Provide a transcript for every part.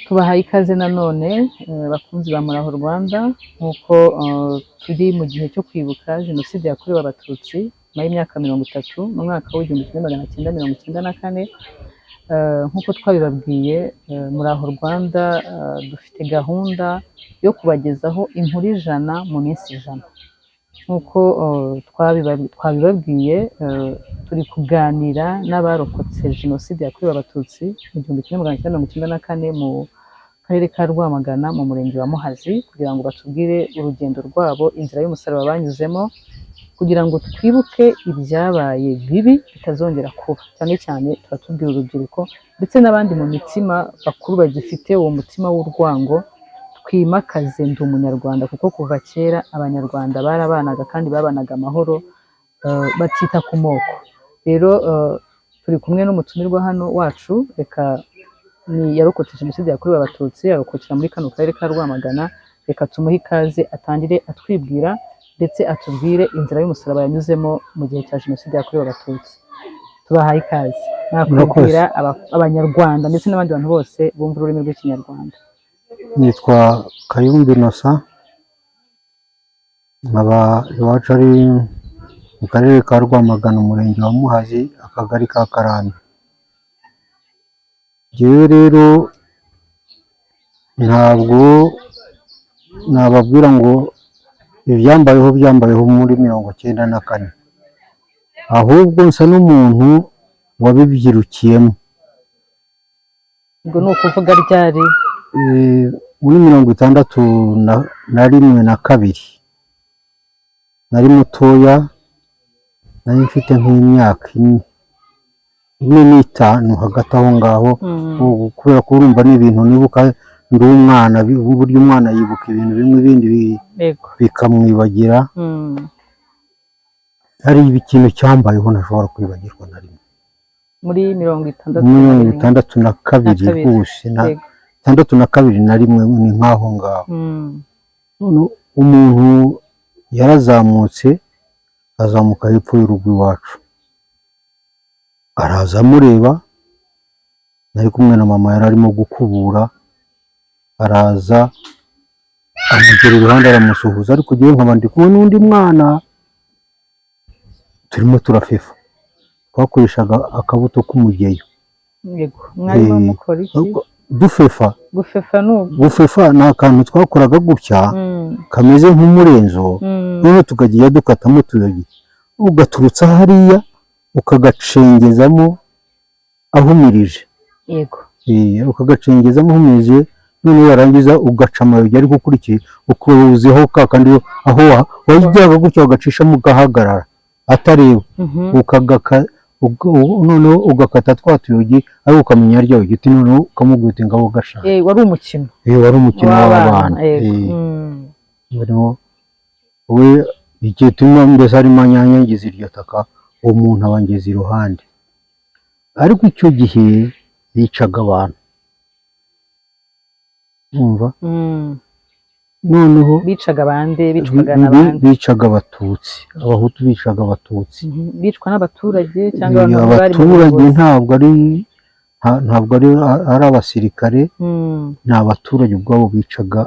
Tubahaye ikaze nanone, bakunzi ba Muraho Rwanda. Nk'uko turi mu gihe cyo kwibuka Jenoside yakorewe Abatutsi nyuma y'imyaka 30, mu mwaka w'1994, nk'uko twabibabwiye, Muraho Rwanda, dufite gahunda yo kubagezaho inkuru 100 mu minsi 100. Nk'uko twabibabwiye, turi kuganira n'abarokotse Jenoside yakorewe Abatutsi mu 1994 mu karere ka Rwamagana, mu murenge wa Muhazi, kugira ngo batubwire urugendo rwabo, inzira y'umusaraba banyuzemo, kugira ngo twibuke ibyabaye bibi bitazongera kuba. Cyane cyane turatubwira urubyiruko ndetse n'abandi mu mitima bakuru bagifite uwo mutima w'urwango, twimakaze Ndi Umunyarwanda, kuko kuva kera Abanyarwanda barabanaga kandi babanaga amahoro, batita ku moko. Rero turi kumwe n'umutumirwa hano wacu, reka ni yarokotse Jenoside yakorewe Abatutsi, arokokera muri kano karere ka Rwamagana. Reka tumuhe ikaze, atangire atwibwira ndetse atubwire inzira y'umusaraba yanyuzemo mu gihe cya Jenoside yakorewe Abatutsi. Tubahaye ikaze. Mwakwibwira Abanyarwanda ndetse n'abandi bantu bose bumva ururimi rw'Ikinyarwanda? Nitwa Kayumba Innocent, nkaba iwacu ari mu karere ka Rwamagana, umurenge wa Muhazi, akagari ka Karambi. Njyewe rero ntabwo nababwira ngo ibyambayeho byambayeho muri 94, ahubwo nsa n'umuntu wabibyirukiyemo. Ubwo ni ukuvuga ryari? Muri 61 na kabiri. Nari mutoya, nari mfite nk'imyaka ine, ine n'itanu, hagati aho ngaho. Ubu kubera ko urumva ni ibintu nibuka ndi umwana, uburyo umwana yibuka ibintu bimwe, ibindi bikamwibagira. Hari ikintu cyambayeho ntashobora kwibagirwa na rimwe. Muri 61 Muri na mirongo rimwe. itandatu na kabiri. Na kabiri. Rwose na 62 na rimwe, ni nk'aho ngaho. None umuntu yarazamutse, azamuka hepfo y'urugo iwacu, araza amureba. Nari kumwe na mama, yari arimo gukubura, araza amugera iruhande, aramusuhuza, ariko njyewe nkaba ndi kumwe n'undi mwana turimo turafefa. Twakoreshaga akabuto k'umugeyo. Yego, mwarimo mukora iki? Dufefa. Gufefa ni ubu? Gufefa ni akantu twakoraga gutya, kameze nk'umurenzo, noneho tukagiye dukatamo utuyogi, ugaturutsa hariya ukagacengezamo ahumirije. Ukagacengezamo ahumirije, noneho warangiza ugaca amayogi, ariko ukurikiye ukuziho ka kandi aho wajyaga gutya ugacishamo ugahagarara atareba. Noneho ugakata twa tuyogi, ariko ukamenya rya giti, noneho ukamubwira uti ngaho gashaka. Wari umukino. Wari umukino w'abana. Noneho we igihe turimo mbese arimo anyanyagiza iryo taka, uwo muntu abangeza iruhande, ariko icyo gihe yicaga abantu, umva. Noneho Bicaga abandi, bicwaga n'abandi? Bicaga Abatutsi, Abahutu bicaga Abatutsi. Bicwa n'abaturage cyangwa abantu bari mu Abaturage. buyobozi? Ntabwo ari abasirikare. Ni abaturage ubwabo bicaga,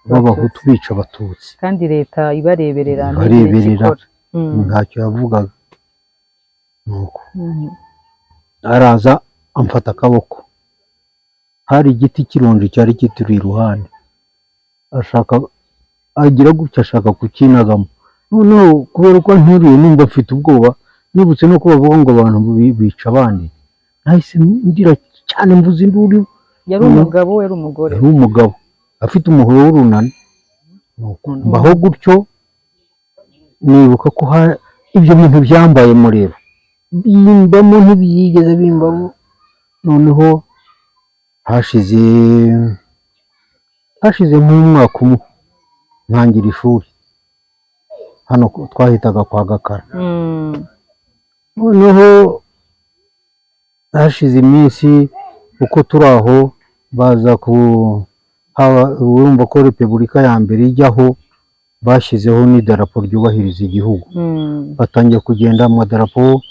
b'Abahutu bica Abatutsi. Kandi leta ibareberera, ntigire icyo Ibareberera. ikora. Ntacyo yavugaga. Nuko araza amfata akaboko, hari igiti cy'ironji cyari kituri iruhande, ashaka agira gutya ashaka kukinagamo. Noneho kubera ko nteruye numva mfite ubwoba, nibutse no ko bavuga ngo abantu bica abandi, nahise ndira cyane, mvuza induru. Yari umugabo, yari umugore? Yari umugabo afite umuhoro w'urunana. Nuko mbaho gutyo, nibuka ko ibyo bintu byambayemo rero bimbamo, ntibyigeze bimbamo. Noneho hashize nk'umwaka umwe ntangira ishuri hano twahitaga kwa Gakara. Noneho hashize iminsi, uko turi aho, baza ku haba, urumva ko repubulika ya mbere ijyaho bashyizeho n'idarapo ryubahiriza igihugu. Batangiye kugenda amadarapo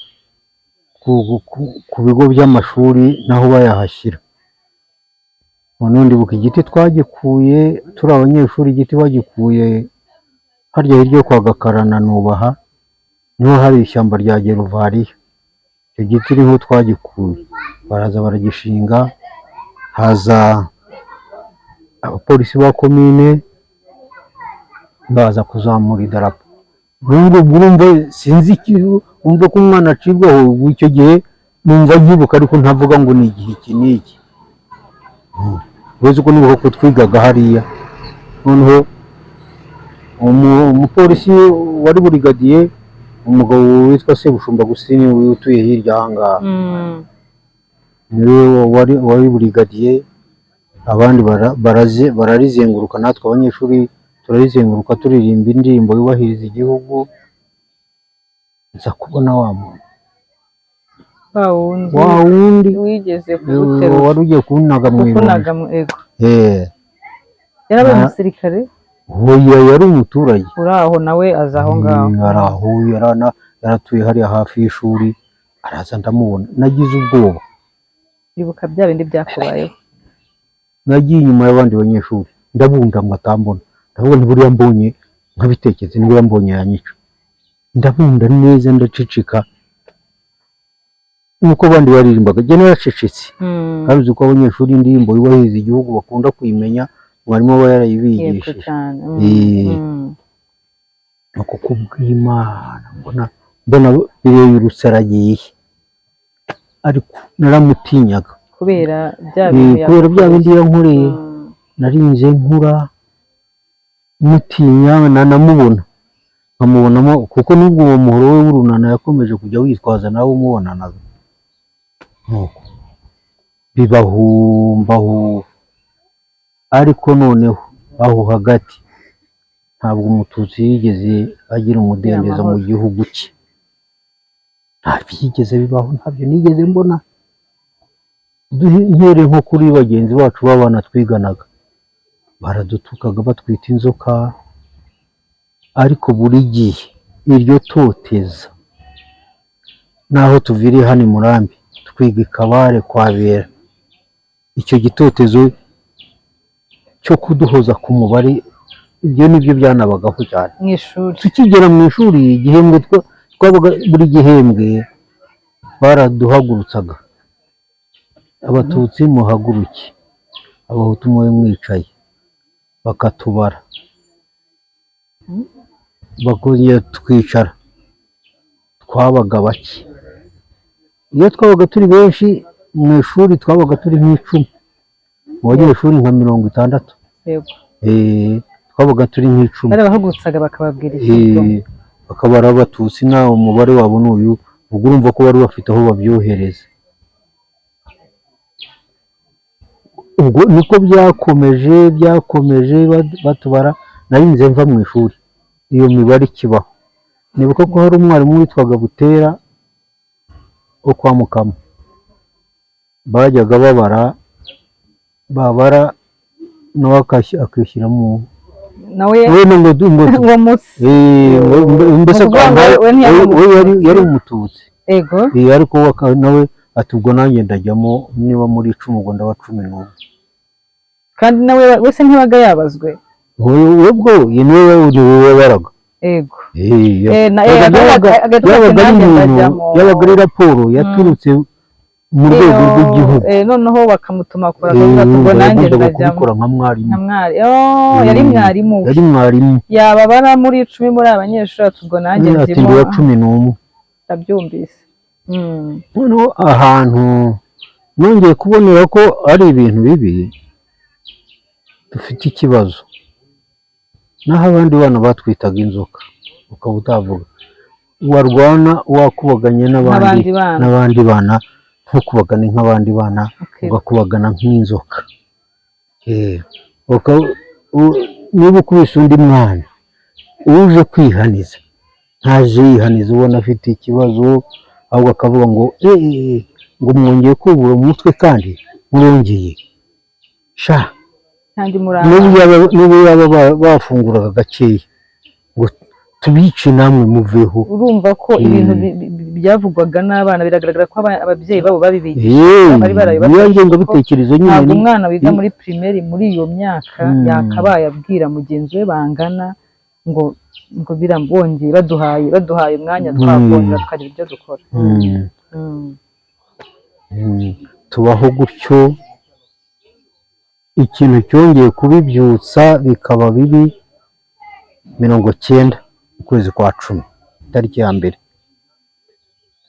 ku bigo by'amashuri naho bayahashyira. Noneho ndibuka igiti twagikuye turi abanyeshuri, igiti bagikuye harya hirya yo kwa Gakarana nubaha, niho hari ishyamba rya geruvariya. Icyo giti niho twagikuye, baraza baragishinga, haza abapolisi ba komine baza kuzamura idarapo. Urumva urumva sinzi umva ko umwana acibwaho. Ubu icyo gihe numva nkibuka, ariko ntavuga ngo ni igihe iki n'iki. Uretse ko nibuka ko twigaga hariya. Noneho umupolisi wari burigadiye, umugabo witwa Sebushumba Gusini utuye hirya aha ngaha, niwe wari burigadiye. Abandi bararizenguruka, natwe abanyeshuri turarizenguruka, turirimba indirimbo yubahiriza igihugu. Nza kubona wa muntu, wa wundi, wa wundi wigeze kuguterura, wari ugiye kunnaga mu ironji. Kukunaga mu ego. Yarabaye umusirikare? Hoya, yari umuturage. Uri aho nawe aza aho ngaho? Ari aho, yaratuye hariya hafi y'ishuri. Araza ndamubona, nagize ubwoba. Ibuka bya bindi byakubayeho. Nagiye inyuma y'abandi banyeshuri, ndabunda ngo atambona. Ndavuga nti buriya mbonye, nkabitekereza, nibura mbonye yanyica. Ndabunda neza, ndaceceka nk'uko abandi baririmbaga, jye naracecetse. Kandi uzi ko abanyeshuri indirimbo yubahiriza igihugu bakunda kuyimenya, mwarimu aba Yego. yarayibigishije. Cyane. Nuko kubw'Imana mbona bireyurutse aragiye, ariko naramutinyaga. Kubera bya bintu Kubera bya bindi yankoreye. Narinze nkura mutinya, nanamubona nkamubonamo, kuko n'ubwo uwo muhoro we w'urunana yakomeje kujya witwaza nawe umubonanaga. Nuko bibahumbaho. Ariko noneho aho hagati ntabwo umututsi yigeze agira umudendezo mu amahoro. gihugu cye. Nta byigeze bibaho, ntabyo nigeze mbona. Mpereye nko kuri bagenzi bacu b'abana twiganaga, baradutukaga batwita inzoka. Ariko buri gihe iryo toteza, naho tuviriye hano i Murambi twiga i Kabare kwa Bera, icyo gitotezo cyo kuduhoza ku mubare, ibyo nibyo byanabagaho cyane. Mu ishuri? Tukigera mu ishuri, igihembwe twabaga, buri gihembwe baraduhagurutsaga: "Abatutsi muhaguruke, abahutu mube mwicaye." Bakatubara, bakongera tukicara. Twabaga bake. Iyo twabaga turi benshi mu ishuri, twabaga turi nk'icumi mu banyeshuri nka 60. Twabaga turi nk'icumi. Barabahagurutsaga bakababwira ikigo? Bakaba ari abatutsi, nawe umubare wabo ni uyu. Ubwo urumva ko bari bafite aho babyohereza. Ubwo niko byakomeje batubara. Narinze mva mu ishuri iyo mibare ikibaho. Nibuka ko hari umwarimu witwaga Butera wo kwa Mukama, bajyaga babara, babara nawe akishyira mu Nawe we ngo ngo uwo munsi? Mbese Ni ukuvuga ngo we ntiyari we yari umututsi. Umututsi. Ariko we nawe ati ubwo nanjye ndajyamo, niba muri 10 ubwo ndaba 11. Kandi nawe wese ntibaga yabazwe? We bwo iyi niwe niwe wabaraga. Agahita avuga Yabaga ati ari nanjye umuntu ndajyamo. Yabaga ari raporo yaturutse mu rwego rw'igihugu. Noneho bakamutuma kora, akavuga ati ubwo nanjye Yagombaga ndajyamo. kubikora nka mwarimu. Nka mwari, oh, yari mwarimu we. Yari mwarimu. Yababara muri 10 muri abanyeshuri, ati ubwo nanjye Ati ndimo. ndi uwa 11. Ndabyumvise. Noneho ahantu nongeye kubonera ko ari ibintu bibi, dufite ikibazo, naho abandi bana batwitaga inzoka, ukaba utavuga, warwana wakubaganye n'abandi n'abandi bana, n'abandi bana, ntukubagane nk'abandi bana, ugakubagana nk'inzoka. Niba ukubise undi mwana uje kwihaniza, ntaje yihaniza ubona afite ikibazo, ahubwo akavuga ngo ngo mwongeye kubura umutwe kandi murongeye sha. Kandi N'ubu murangana. N'ubu yaba bafunguraga gakeya ngo tubice namwe muveho. Urumva ko ibintu Byavugwaga n'abana, biragaragara ko ababyeyi babo babibigisha, bari barabibafashe, Niyo ngengabitekerezo nyine. Ntabwo umwana wiga muri primaire muri iyo myaka yakabaye abwira mugenzi we bangana ngo birambongeye, baduhaye umwanya twakongera tukagira ibyo dukora. Tubaho gutyo. Ikintu cyongeye kubibyutsa bikaba bibi, 90, ukwezi kwa 10, itariki ya 1,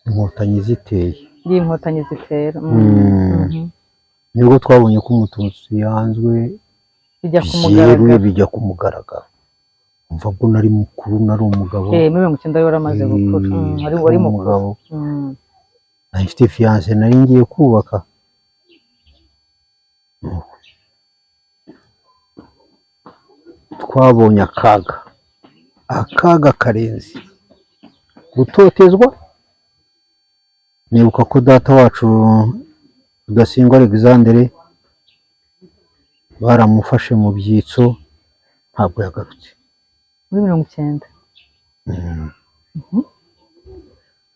Inkotanyi ziteye. Iyi Inkotanyi zitera. Nibwo twabonye ko Umututsi yanzwe Bijya ku byeruye, mugaragaro. bijya ku mugaragaro. Umva ko nari mukuru, nari umugabo. Muri 90 wari waramaze gukura. Wari mukuru. Umugabo. Nari mfite fiancée, nari ngiye kubaka. Nuko twabonye akaga karenze gutotezwa. Nibuka ko data wacu Rudasingwa Alexandre baramufashe mu byitso, ntabwo yagarutse. Muri 90?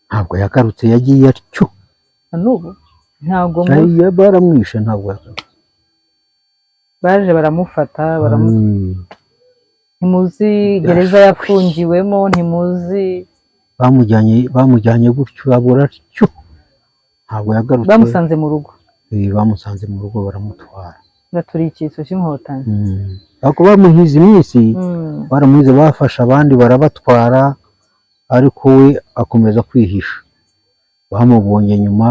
Ntabwo yagarutse, yagiye atyo. Na n'ubu ntabwo muzi? Baramwishe, ntabwo yagarutse. Baje baramufata ntimuzi gereza yafungiwemo, ntimuzi? Bamujyanye gutyo, abura atyo, ntabwo yagarutse. Bamusanze mu rugo? Bamusanze mu rugo, baramutwara. Baturiye icyitso cy'Inkotanyi. Ariko bamuhize iminsi, baramuhize, bafashe abandi barabatwara, ariko we akomeza kwihisha. Bamubonye nyuma,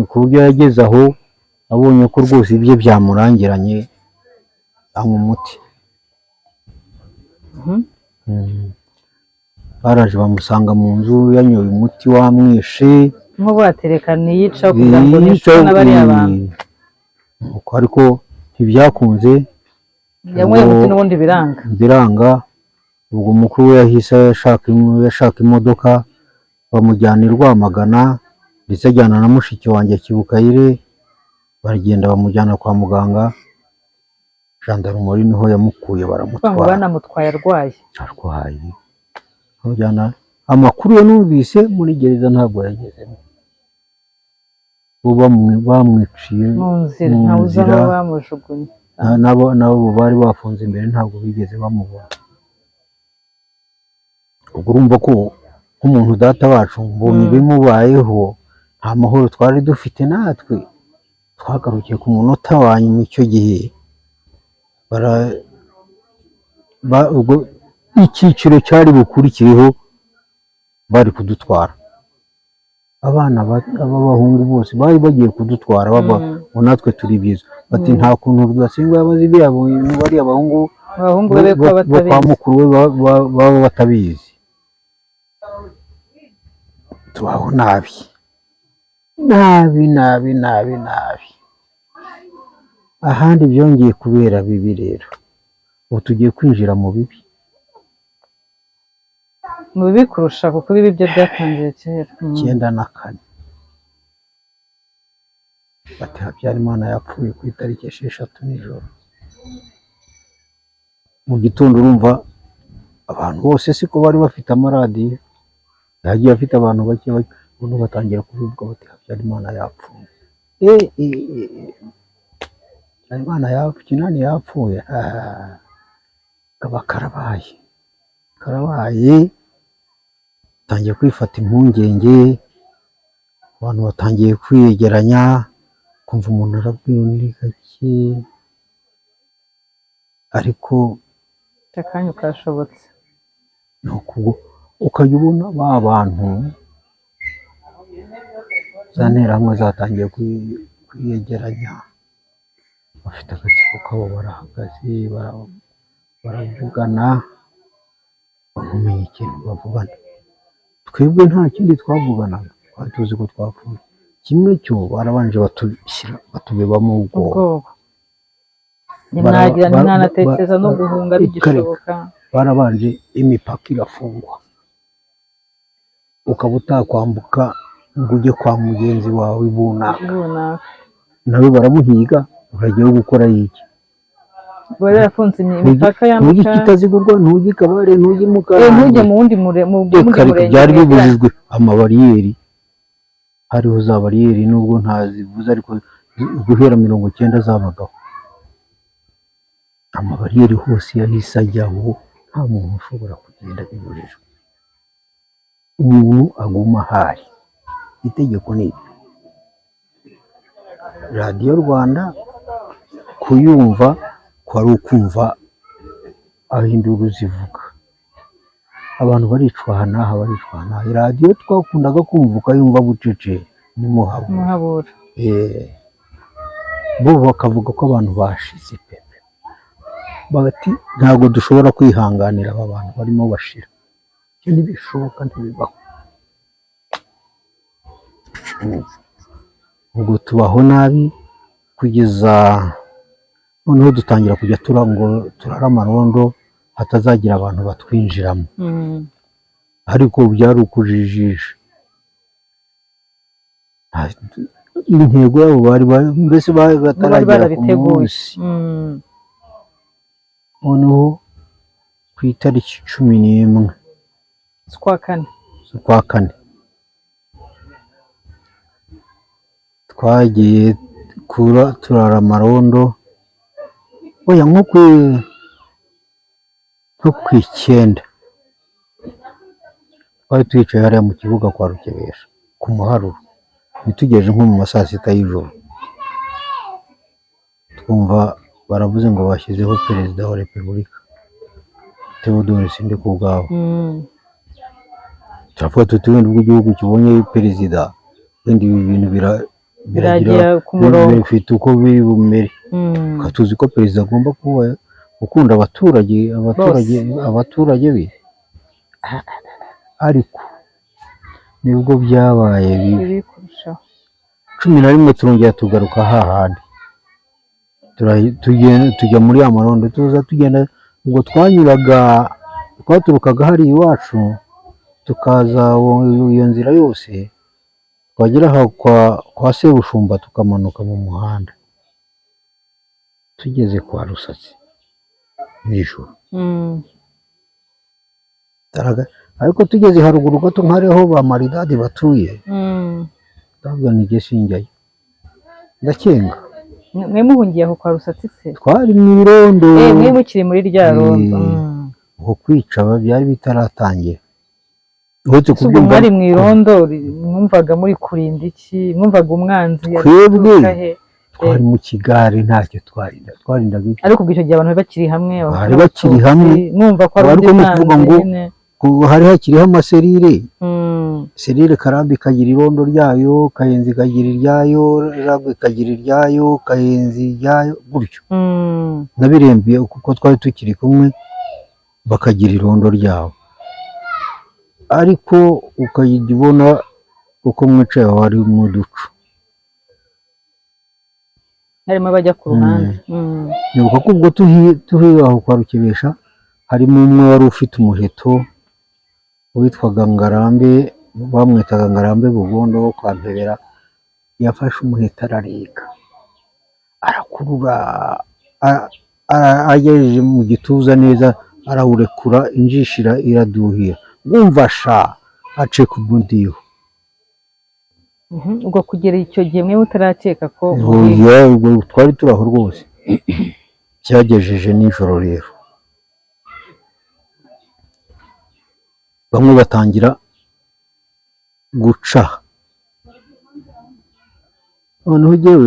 ku buryo yageze aho abonye ko rwose ibye byamurangiranye, anywa umuti. Baraje bamusanga mu nzu yanyoye umuti wamwishe. Nko batereka niyica kugira ngo nicwe n'abariya bantu. Nuko ariko ntibyakunze. Yanyweye umuti n'ubundi biranga. Biranga. Ubwo umukuru we yahise ashaka imodoka, bamujyana i Rwamagana, ndetse ajyana na mushiki wanjye Kibukayire, baragenda bamujyana kwa muganga. Gendarmerie niho yamukuye, Kuvuga ngo baramutwara. banamutwaye arwaye? Arwaye, bamujyana. Amakuru yo numvise, muri gereza ntabwo yagezemo. Bo bamwiciye mu nzira. Mu Ntawe uzi aho nzira. bamujugunye. N'abo bari bafunze imbere ntabwo bigeze bamubona. Ubwo urumva ko nk'umuntu data wacu mbonye bimubayeho, nta mahoro twari dufite natwe. Twagarukiye ku munota wa nyuma icyo gihe. Ubwo icyiciro cyari bukurikireho bari kudutwara abana b'abahungu bose, bari bagiye kudutwara baba ngo natwe turi byiza, bati nta kuntu Rudasingwa yabaze ibyo bariya bahungu Abahungu be ko bo kwa batabizi. mukuru we baba batabizi. Tubaho nabi nabi nabi nabi nabi. Ahandi byongeye kubera bibi rero, ubu tugiye kwinjira mu bibi. Mu bibi kurusha, kuko ibibi byo byatangiye kera. 94, bati Habyarimana yapfuye ku itariki 6 nijoro. Mu gitondo, urumva abantu bose siko bari bafite amaradiyo, yagiye afite abantu bake bake, noneho batangira kubivuga bati Habyarimana yapfuye. Habyarimana yapfuye, Kinani yapfuye. Ah, kaba karabaye karabaye. Batangiye kwifata impungenge, abantu batangiye kwiyegeranya, kumva umuntu arabwira undi gake, ariko Akanya kashobotse. Ni ubwo ukajya ubona ba bantu, za nterahamwe zatangiye kwiyegeranya, bafite agatsiko kabo, barahagaze, baravugana, ntumenye ikintu bavugana. Twebwe nta kindi twavuganaga, twari tuzi ko twapfuye. Kimwe cyo barabanje batushyira, batubibamo ubwoba. Ubwoba, ntimwagira, ntimwanatekereza no guhunga bigishoboka. Barabanje imipaka irafungwa, ukaba utakwambuka ngo ujye kwa mugenzi wawe runaka. Runaka. Nawe baramuhiga, urajyayo gukora iki? Bari barafunze imipaka Ntujye yambuka. Kitazigurwa, ntujye i Kabare, ntujye Eh, Mukarange. ntujye mu wundi mu wundi Reka reka, murenge byari wegeranye. bibujijwe. Amabariyeri, hariho za bariyeri nubwo ntazivuze, ariko guhera 90 zabagaho. Amabariyeri hose yahise ajyaho, nta muntu ushobora kugenda, bibujijwe. Umuntu aguma ahari, itegeko ni iryo. Radiyo Rwanda kuyumva kwari ukumva aho induru zivuga, abantu baricwa aha n'aha, baricwa aha n'aha. Radiyo twakundaga kumva, ukayumva bucece, ni Muhabura. Muhabura. Bo bakavuga ko abantu bashize pepe, bati ntabwo dushobora kwihanganira aba bantu barimo bashira. Ibyo ntibishoboka, ntibibaho. Ubwo tubaho nabi kugeza noneho dutangira kujya ngo turare amarondo, hatazagira abantu batwinjiramo. Ariko byari ukujijisha. Intego yabo bari mbese bari Bo bari bataragera ku barabiteguye. munsi. Noneho ku itariki 11 z'ukwa kane, z'ukwa kane, twagiye turara amarondo, oya, nko ku 9 twari twicaye hariya mu kibuga kwa Rukebesha ku muharuro, ntitugeje nko mu ma saa sita y'ijoro, twumva baravuze ngo bashyizeho perezida wa repubulika Theodore Sindikubwabo. Turavuga tuti wenda ubwo igihugu kibonye perezida, wenda ibi bintu biragira Biragera ku murongo. bifite uko biri bumere. Tukaba tuzi ko perezida agomba kuba gukunda abaturage be, ariko nibwo byabaye bibi. Bibi kurushaho. 11 turongera tugaruka hahandi, tujya muri ya marondo, tuza tugenda. Ubwo twanyuraga, twaturukaga hariya iwacu, tukaza iyo nzira yose, twagera aha kwa Sebushumba, tukamanuka mu muhanda, tugeze kwa Rusatsi nijoro. Ariko tugeze haruguru gato nk'ariho ba Maridadi batuye, ndavuga nti jye sinjyayo, ndakenga. Mwe muhungiye aho kwa Rusatsi se? Twari mu irondo. Eh, mwe mukiri muri rya rondo. Uko kwica byari bitaratangira, uretse Ese ubwo kubyumva. mwari mu irondo, mwumvaga muri kurinda iki? Mwumvaga umwanzi yari Twebwe guturuka he? twari mu kigare, ntacyo twarinda, twarindaga iki? Ariko ubwo icyo gihe abantu bari bakiri hamwe, abahutu Bari bakiri n'Abatutsi, hamwe. mwumva ko ari Ariko undi ni ukuvuga mwanzi ngo nyine. Hari hakiriho amaserire. Serire Karambi ikagira irondo ryayo, Kayenzi ikagira iryayo, Ragwe ikagira iryayo, Kayenzi iryayo, gutyo. Nabirembiye kuko twari tukiri kumwe, bakagira irondo ryabo, ariko ukajya ubona uko mwicaye aho hari mu ducu. Harimo abajya ku ruhande. Nibuka ko ubwo turi aho kwa Rukebesha, harimo umwe wari ufite umuheto witwaga Ngarambe, bamwitaga Ngarambe Bugondo wo kwa Mpebera. Yafashe umuheto ararega, arakurura, agejeje mu gituza neza arawurekura, injishi iraduhira, wumva sha acika umudiho. Ubwo kugera icyo gihe mwe mutarakeka ko Oya, ubwo twari turi aho rwose, byagejeje nijoro rero, bamwe batangira guca. Noneho jyewe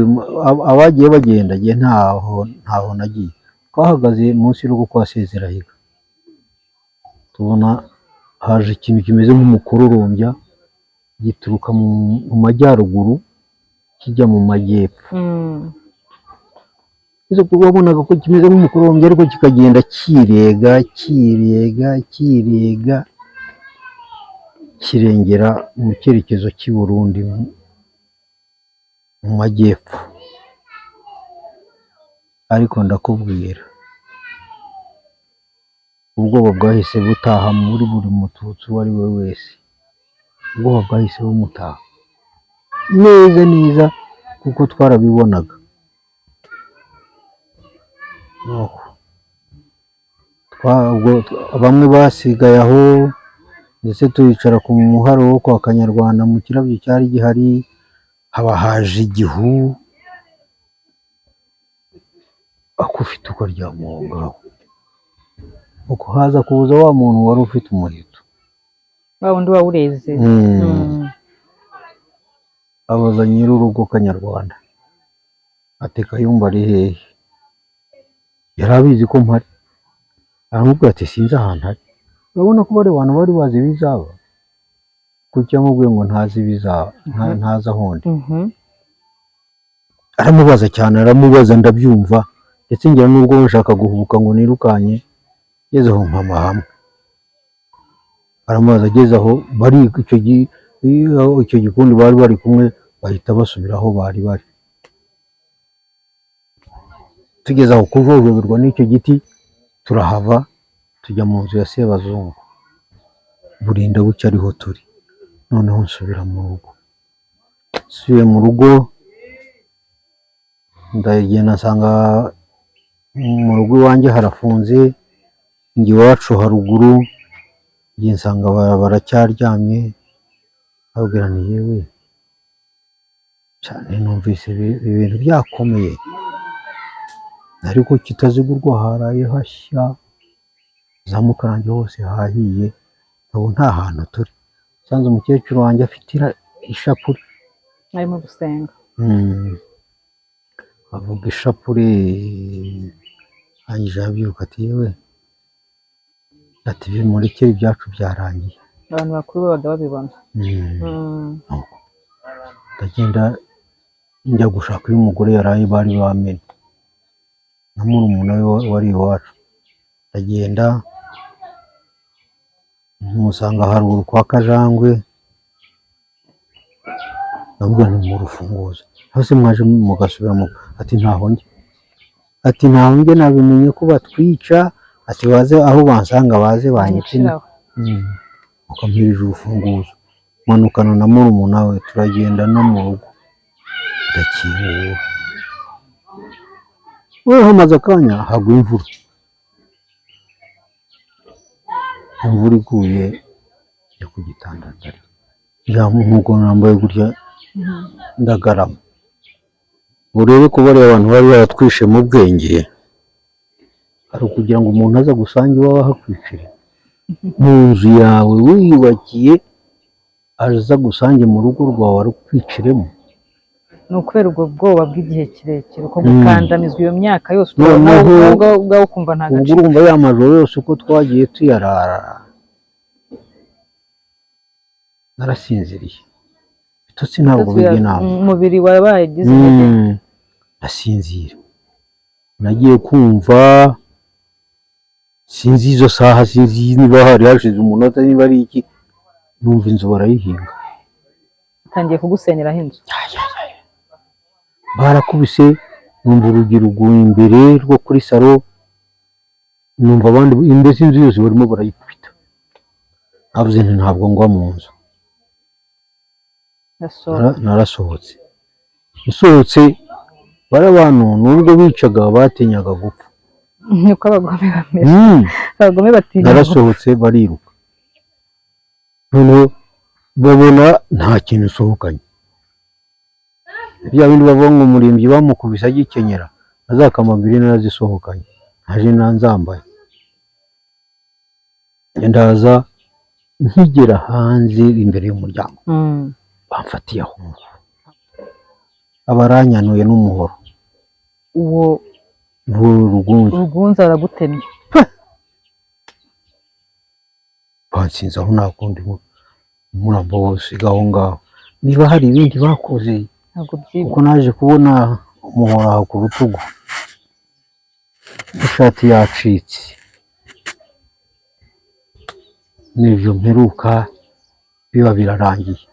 abagiye bagenda, jye ntaho nagiye. Twahagaze munsi y'urugo kwa Sezirahiga, tubona haje ikintu kimeze nk'umukororombya gituruka mu majyaruguru kijya mu majyepfo. Ese kuko wabonaga ko kimeze nk'umukororombya, ariko kikagenda kirega kirega kirega, kirengera mu cyerekezo cy'i Burundi mu majyepfo. Ariko ndakubwira, ubwoba bwahise butaha muri buri mututsi uwo ari we wese, ubwoba bwahise bumutaha neza neza, kuko twarabibonaga. Nuko Bamwe basigaye aho, ndetse tuyicara ku muharo wo kwa Kanyarwanda mu kirabyo cyari gihari, haba haje igihu akufite ukaryama aho ngaho. Uko haza kuza wa muntu wari ufite umuheto, wa wundi wawureze, abaza nyir'urugo Kanyarwanda ati Kayumba ari hehe? Yari abizi ko mpari, aramubwira ati sinzi ahantu ari. Urabona ko bari abantu bari bazi ibizaba, kuki yamubwiye ngo ntazi ibizaba, ntazi aho ndi. Aramubaza cyane, aramubaza ndabyumva, ndetse ngira n'ubwo nshaka guhubuka ngo nirukanye, ngeze aho mpama hamwe. Aramubaza ageze aho bari, icyo gikundi bari bari kumwe bahita basubira aho bari bari. Tugeze aho kujojoberwa n'icyo giti, turahava tujya mu nzu ya Sebazungu, burinda bucya ariho turi. Noneho nsubira mu rugo, nsubiye mu rugo ndagenda nsanga mu rugo iwanjye harafunze, njya iwacu haruguru, njye nsanga baracyaryamye, babwira nti yewe cyane numvise ibintu byakomeye, ariko kitazigurwa haraye hashya, za Mukarange hose hahiye, ubu nta hantu turi. Nsanze umukecuru wanjye afite ishapure, arimo gusenga, avuga ishapure, arangije arabyuka ati yewe, ati bimureke ibyacu byarangiye. Abantu bakuru babaga babibona. Ndagenda njya gushaka uyu mugore yaraye bari bamena na murumuna we wari iwacu. Ndagenda musanga haruguru kwa Kajangwe, ndamubwira nti murufunguzo hose mwaje mugasubiramo. Ati ntaho njya, ati ntaho njya, nabimenye ko batwica, ati baze aho bansanga baze banyice. Ukampirije urufunguzo, manukana na murumuna we turagenda no mu rugo, ndakingura. We hamaze akanya hagwa imvura, imvura iguye njya ku gitanda ndarira, nkuko nambaye gutya ndagarama. Urebe ko bariya abantu bari baratwishe mu bwenge, hari ukugira ngo umuntu aza gusange iwawe ahakwicire mu nzu yawe wiyubakiye, aza gusange mu rugo rwawe arukwiciremo. Ni ukubera ubwo bwoba bw'igihe kirekire, uko gukandamizwa iyo myaka yose, ubwawe ukumva nta gaciro. Ubwo urumva ya majoro yose uko twagiye tuyarara, narasinziriye, ibitotsi ntabwo bijya inama, umubiri wabaye ugize intege. Ndasinzira, nagiye kumva sinzi izo saha, sinzi niba hari hashize umunota niba ari iki, numva inzu barayihinga, itangiye kugusenyeraho inzu. Barakubise, numva urugi ruguye imbere rwo kuri salo, numva abandi mbese inzu yose barimo barayikubita. Navuze nti ntabwo ngwa mu nzu, narasohotse. Nsohotse bari abantu nubwo bicaga batinyaga gupfa, niko abagome bameze, abagome batinya. Narasohotse bariruka, noneho babona nta kintu usohokanye, bya bindi bavuga ngo umurimbyi bamukubise agikenyera, azakamambiri narazisohokanye, ntaje nanzambaye. Ndaza nkigera hanze imbere y'umuryango, bamfatiye aho abaranyanuye n'umuhoro, uwo Rugunza aragutemye, bansinze aho nta kundi umurambo wawusiga aho ngaho. Niba hari ibindi bakoze, kuko naje kubona umuhoro aho ku rutugu, ishati yacitse, n'ibyo mperuka biba birarangiye.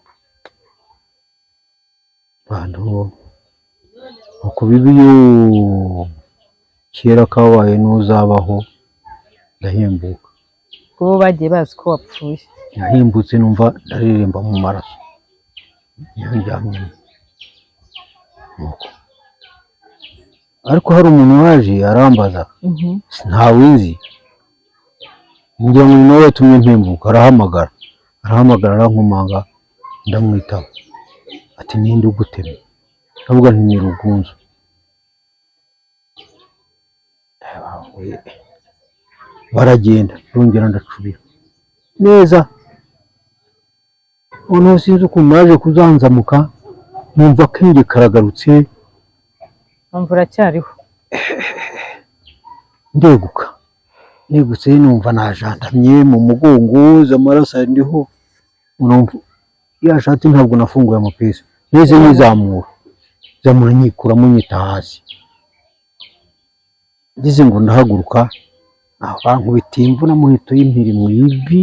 Abantu uko bibi kera kabaye n'uzabaho, ndahembuka. Kubo bagiye bazi ko wapfuye. Nahembutse numva ndaririmba mu maraso, ndyamye. Ariko hari umuntu waje arambaza, ntawe nzi, Ngira ngo ni nawe yatumye mpembuka. Arahamagara, arahamagara, arankomanga, ndamwitaba. Ati: "Ninde ugutemye?" Ndavuga nti: "Ni Rugunzu." Baragenda, ndongera ndacubira neza. Noneho sinzi ukuntu naje kuzanzamuka, numva akenge karagarutse. Numva uracyariho. Ndeguka, negutse numva najandamye mu mugongo, amaraso ndiho. Numva ya shati ntabwo nafunguye amapesi neze, nyizamura zamura, nyikuramo, nyita hasi. Ngeze ngo ndahaguruka, aho bankubitiye imvuna muheto y'impiri mu ivi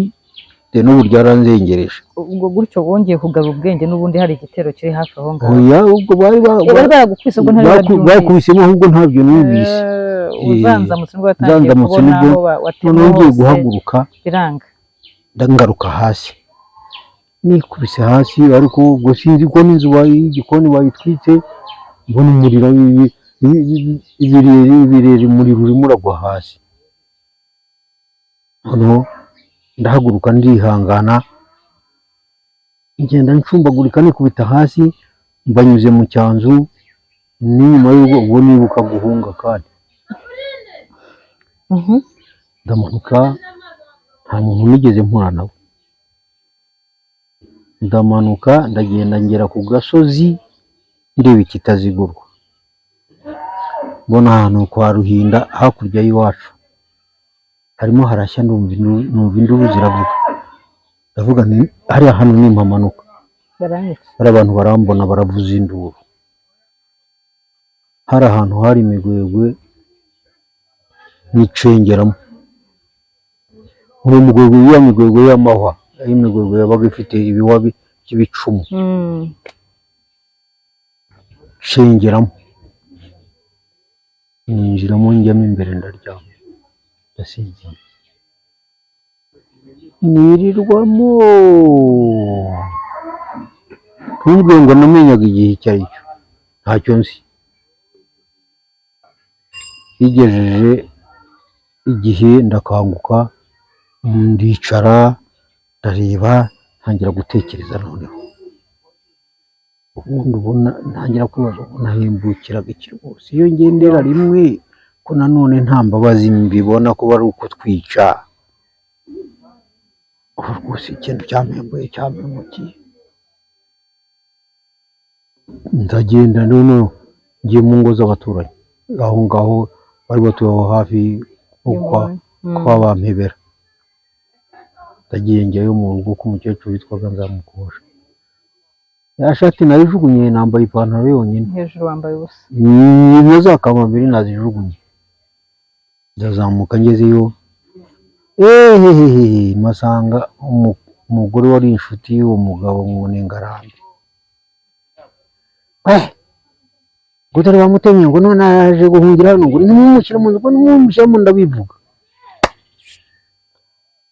de, n'ubu ryaranzengereje. Ubwo gutyo wongeye kugarura ubwenge, n'ubundi hari igitero kiri hafi aho ngaho? Oya, ubwo bari Bari baragukubise, ubwo ntari wabyumvise? Bakubisemo, ahubwo ntabyo numvise. Uzanzamutse nibwo watangiye Nzanzamutse kubona nibwo aho watemwe noneho ngiye hose guhaguruka, biranga. Ndagaruka hasi, nikubise hasi, ariko ubwo sinzi ko n'inzu y'igikoni bayitwitse. Mbona umuriro, ibirere ibirere, umuriro urimo uragwa hasi. Noneho ndahaguruka, ndihangana, ngenda ncumbagurika, nikubita hasi, mbanyuze mu cyanzu n'inyuma y'urugo. Ubwo nibuka guhunga kandi ndamanuka, nta muntu nigeze mpura nawe. Ndamanuka, ndagenda, ngera ku gasozi, ndeba ikitazigurwa, mbona ahantu kwa Ruhinda hakurya y'iwacu harimo harashya. Ndumva induru, numva induru ziravuga. Ndavuga nti: "Hariya hantu nimpamanuka Baranyica." hari abantu barambona, baravuza induru." Hari ahantu hari imigwegwe, nicengeramo muri mugwegwe, ya migwegwe y'amahwa, y'imigwegwe yabaga ifite ibihwa by'ibicumu. Cengeramo, ninjiramo, njyamo imbere, ndaryama, ndasinzira, nirirwamo. Ntumbwire ngo namenyaga igihe icyo ari cyo, ntacyo nzi. Bigejeje igihe ndakanguka, ndicara, ndareba, ntangira gutekereza. Noneho ubundi ubona ntangira kwibaza ubu nahembukiraga iki rwose iyo ngendera rimwe, ko nanone nta mbabazi mbibona ko bari ukutwica. Ubu rwose ikintu cyampembuye, cyampemukiye. Ndagenda, noneho ngiye mu ngo z'abaturanyi aho ngaho bari batuye aho hafi nko kwa Bampebera. Ndagiye, njyayo mu rugo k'umukecuru witwaga Nzamukosha. Ya shati nayijugunye, nambaye ipantaro yonyine. Hejuru wambaye ubusa. Na za kamambiri nazijugunye. Ndazamuka, ngezeyo, ehehehe, mpasanga umugore wari inshuti y'uwo mugabo ngo ni Ngarambe. We ngo dore bamutemye, ngo none aje guhungira hano, ngo nimumushyire mu nzu, ngo nimumushyire mu, ndabivuga.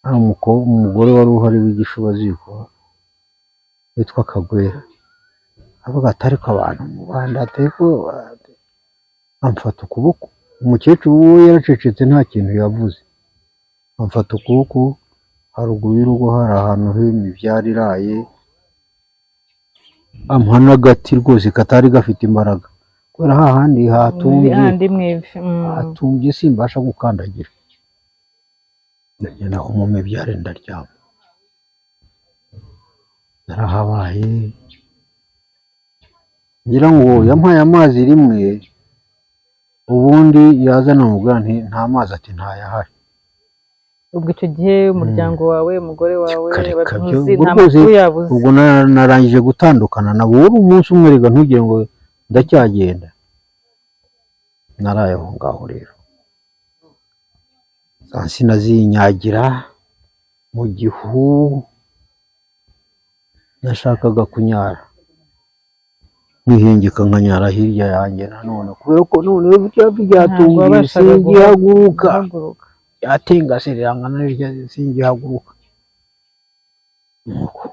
Hari umugore wari uhari w'igishubaziko witwa Kagwera, avuga ati: "Ariko abantu mu Rwanda," ariko amfata ukuboko. Umukecuru we yaracecetse, nta kintu yavuze. Amfata ukuboko, haruguru y'urugo hari ahantu h'imibyare iraye, ampa n'agati rwose katari gafite imbaraga, kubera hahandi hatumbye. Handi mu ivi. Hatumbye, simbasha gukandagira. Ndagenda aho mu mibyare, ndaryama, narahabaye. Ngira ngo yampaye amazi rimwe, ubundi yazana mubwira nti: "Nta mazi," ati: "Ntayahari." Ubwo icyo gihe umuryango wawe, umugore wawe, Reka byo, ntuzi ubwo nta rwose makuru yabuze? Ubwo narangije gutandukana nabo, wari umunsi umwe rega, ntugire ngo ndacyagenda. Naraye aho ngaho rero, za nsina zinyagira mu gihu, nashakaga kunyara nkihengeka, nkanyara hirya yanjye nanone, kubera ko noneho Ntabwo byatumbiye, wabashaga singihaguruka. guhaguruka. Yatengase rirangana rirya, singihaguruka. Nuko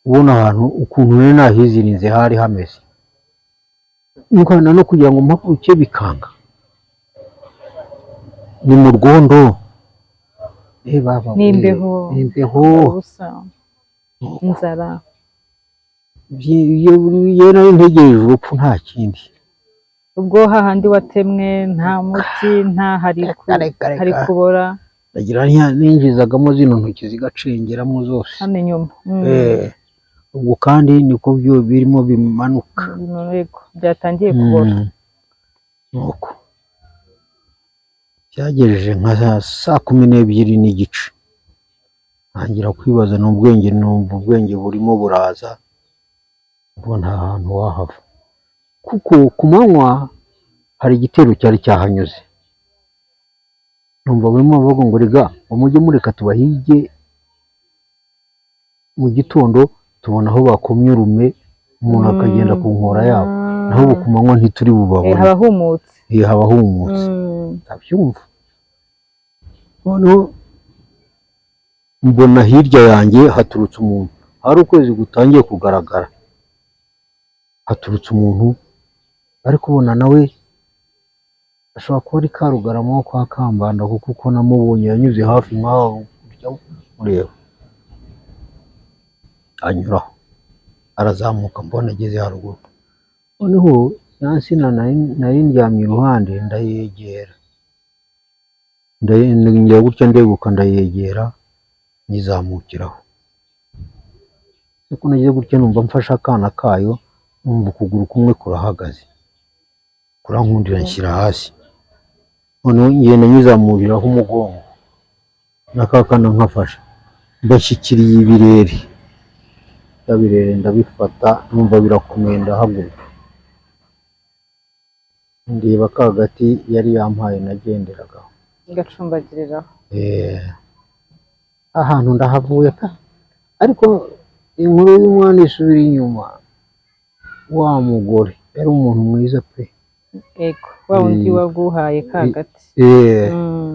ubona ahantu ukuntu nari nahizirinze hari hameze ndwana no kugira ngo mpaguruke bikanga, ni mu rwondo. Baba we, N'imbeho. N'imbeho. Ubusa, inzara. Iyo nari ntegereje urupfu nta kindi. Ubwo hahandi watemwe nta muti, nta hari hari kubora. Ndagira ninjizagamo zino ntoki zigacengeramo zose. Hano inyuma. Ubwo kandi niko byo birimo bimanuka. Yego, byatangiye kubora. Nuko byagejeje nka 12:30, ntangira kwibaza n'ubwenge, numva ubwenge burimo buraza, ubwo nta hantu wahava, kuko ku manywa hari igitero cyari cyahanyuze. Numva barimo bavuga ngo rega ngo mujye mureka tubahige mu gitondo, tubona aho bakomye urume, umuntu akagenda ku nkora yabo, naho ubu ku manywa ntituri bubabone. Haba humutse. Haba humutse. Ndabyumva. Noneho mbona hirya yanjye haturutse umuntu, hari ukwezi gutangiye kugaragara, haturutse umuntu, ariko ubona nawe ashobora kuba ari Karugarama wo kwa Kambanda, kuko uko namubonye yanyuze hafi nk'aho mureba, anyuraho arazamuka, mbona ageze haruguru. Noneho ya nsina nari ndyamye iruhande, ndayegera, ngira gutya ndeguka, ndayegera nyizamukiraho. Ariko nagize gutya numva mfashe akana kayo, numva ukuguru kumwe kurahagaze, kurankundira nshyira hasi. Noneho ngenda nyizamuriraho umugongo, n'akakana nkafashe, mbashyikiriye ibirere, bya birere ndabifata, numva birakomeye, ndahaguruka, ndeba ka gati yari yampaye nagenderagaho, ngacumbagiriraho. Ahantu ndahavuye pe. Ariko inkuru y'umwana isubira inyuma, wa mugore yari umuntu mwiza pe. Yego, wa wundi waguhaye ka gati.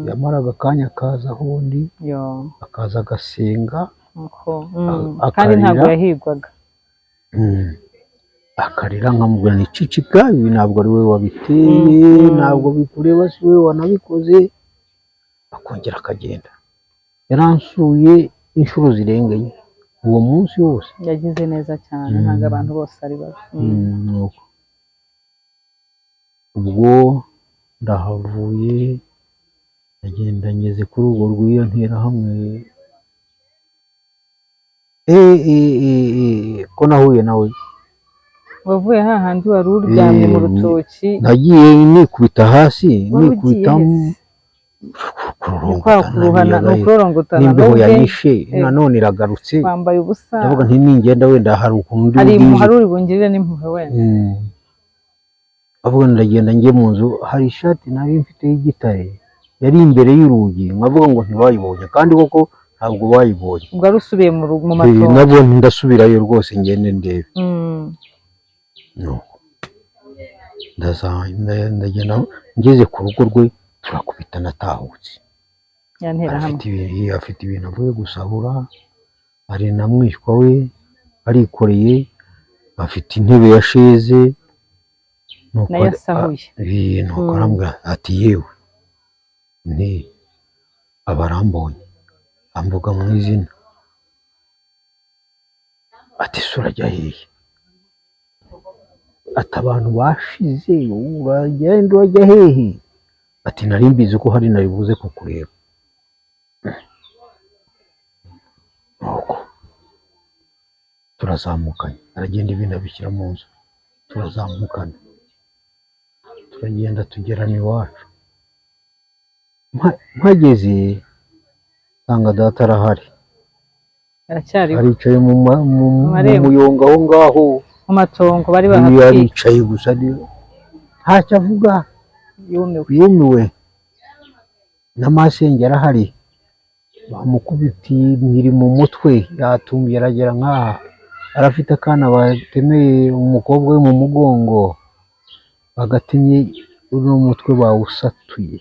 Yamaraga akanya akaza aho undi, akaza agasenga, kandi ntabwo yahigwaga. Akarira nkamubwira nti cicika, ibi ntabwo ari wowe wabiteye, ntabwo bikureba, si wowe wanabikoze. Akongera akagenda. Yaransuye inshuro zirenga enye uwo munsi wose. Yagize neza cyane, ntabwo abantu bose ari babi. Ubwo ndahavuye, ndagenda ngeze kuri urwo rw'iyo nterahamwe, ko nahuye nawe. Wavuye hahandi wari uryamye mu rutoki. Nagiye nikubita hasi, nikubita kurorongotana, n'imbeho yanyishe nanone iragarutse, wambaye ubusa. Ndavuga nti ningenda wenda hari ukuntu hari uri bungirire n'impuhwe wenda. Avuga ndagenda njye mu nzu, hari ishati nari mfite y'igitare yari imbere y'urugi, nkavuga ngo ntibayibonye, kandi koko ntabwo bayibonye. Ubwo ari usubiye mu matongo. Nabwo ndasubirayo rwose ngende ndebe. Ndagenda ngeze ku rugo rwe, turakubita natahutse. Afite ibintu avuye gusahura, ari na mwishywa we arikoreye, afite intebe ya sheze nayo asahuye. Nuko arambwira ati yewe nti abarambonye, amvuga mu izina, ati sura ajya hehe? Ati abantu bashize, uragenda urajya hehe? Ati nari mbizi ko hari nari buze kukureba. Nuko turazamukanye, aragenda ibintu abishyira mu nzu, turazamukana, turagenda tugerana iwacu. Mpageze nsanga data arahari, aricaye mu muyonga aho ngaho mu matongo bari bahatwitse, aricaye gusa ntacyo avuga, yumiwe. Na masenge arahari, bamukubitiye impiri mu mutwe, yatumye aragera nkaha, arafite akana batemeye umukobwa we mu mugongo, bagatemye uno mutwe bawusatuye,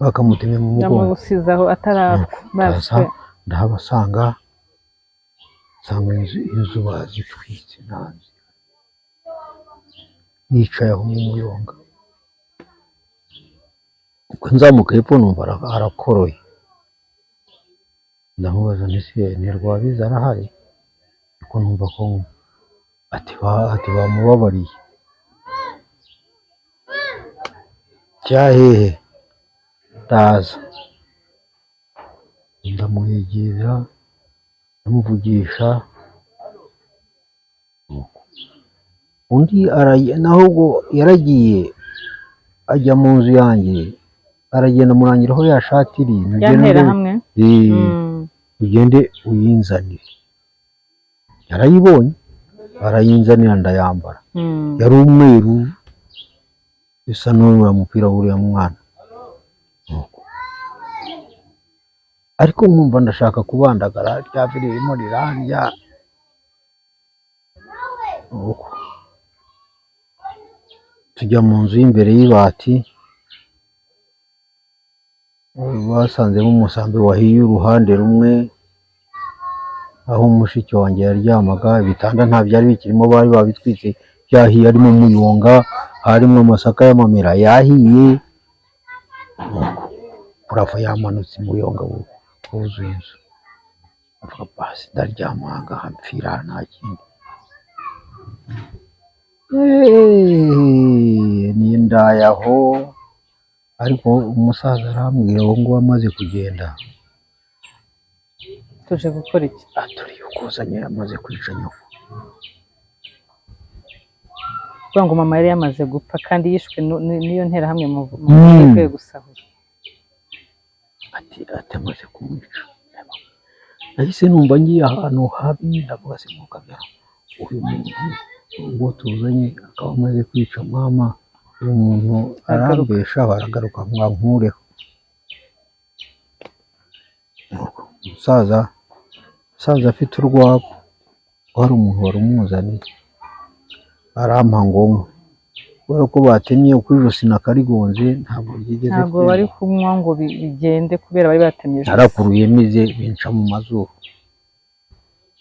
bakamutemye mu mugongo, yamusizaho atarapfa. Ndahabasanga, nsanga inzu bazitwitse, ntanzi nicaye aho mu muyonga. Ubwo nzamuka hepfo numva arakoroye, ndamubaza nti se ni Rwabiza arahari? Ariko numva ko ati bamubabariye. Cyahehe ndaza ndamwegera ndamuvugisha, undi naho ubwo yaragiye ajya mu nzu yanjye, aragenda amurangira aho ya shati iri, ya nterahamwe, ugende uyinzanire. Yarayibonye arayinzanira ndayambara, yari umweru bisa n'uriya mupira w'uriya mwana. Ariko nkumva ndashaka kubandagara, rya vi ririmo rirandya. Tujya mu nzu y'imbere y'ibati, basanzemo umusambi wahiye uruhande rumwe, aho mushiki wanjye yaryamaga. Ibitanda nta byari bikirimo, bari babitwitse byahiye, harimo umuyonga, harimo amasaka y'amamera yahiye, purafo yamanutse, umuyonga wuzuye inzu. Avuga basi ndaryama aha mpfira nta kindi. Nindaye aho, ariko umusaza arambwira uwo nguwo amaze kugenda, tuje gukora iki? Aturiye ukuzanye amaze kwica nyoko. Kuvuga ngo mama yari yamaze gupfa kandi yishwe n'iyo nterahamwe mu gusahura. Ati amaze kumwica. Nahise numva ngiye ahantu habi, ndavuga se mukabyara uyu muntu ubwo tuzanye akaba amaze kwica mama, uyu muntu arambesha baragaruka ngo ankureho. Umusaza afite urwagwa, hari umuntu wari umuzaniye, arampa ngo nywe, kubera ko batemye uko ijosi nakarigonze ntabwo ryigeze, ntabwo bari kunywa ngo bigende kubera bari batemye ijosi. Narakuruye mize binca mu mazuru,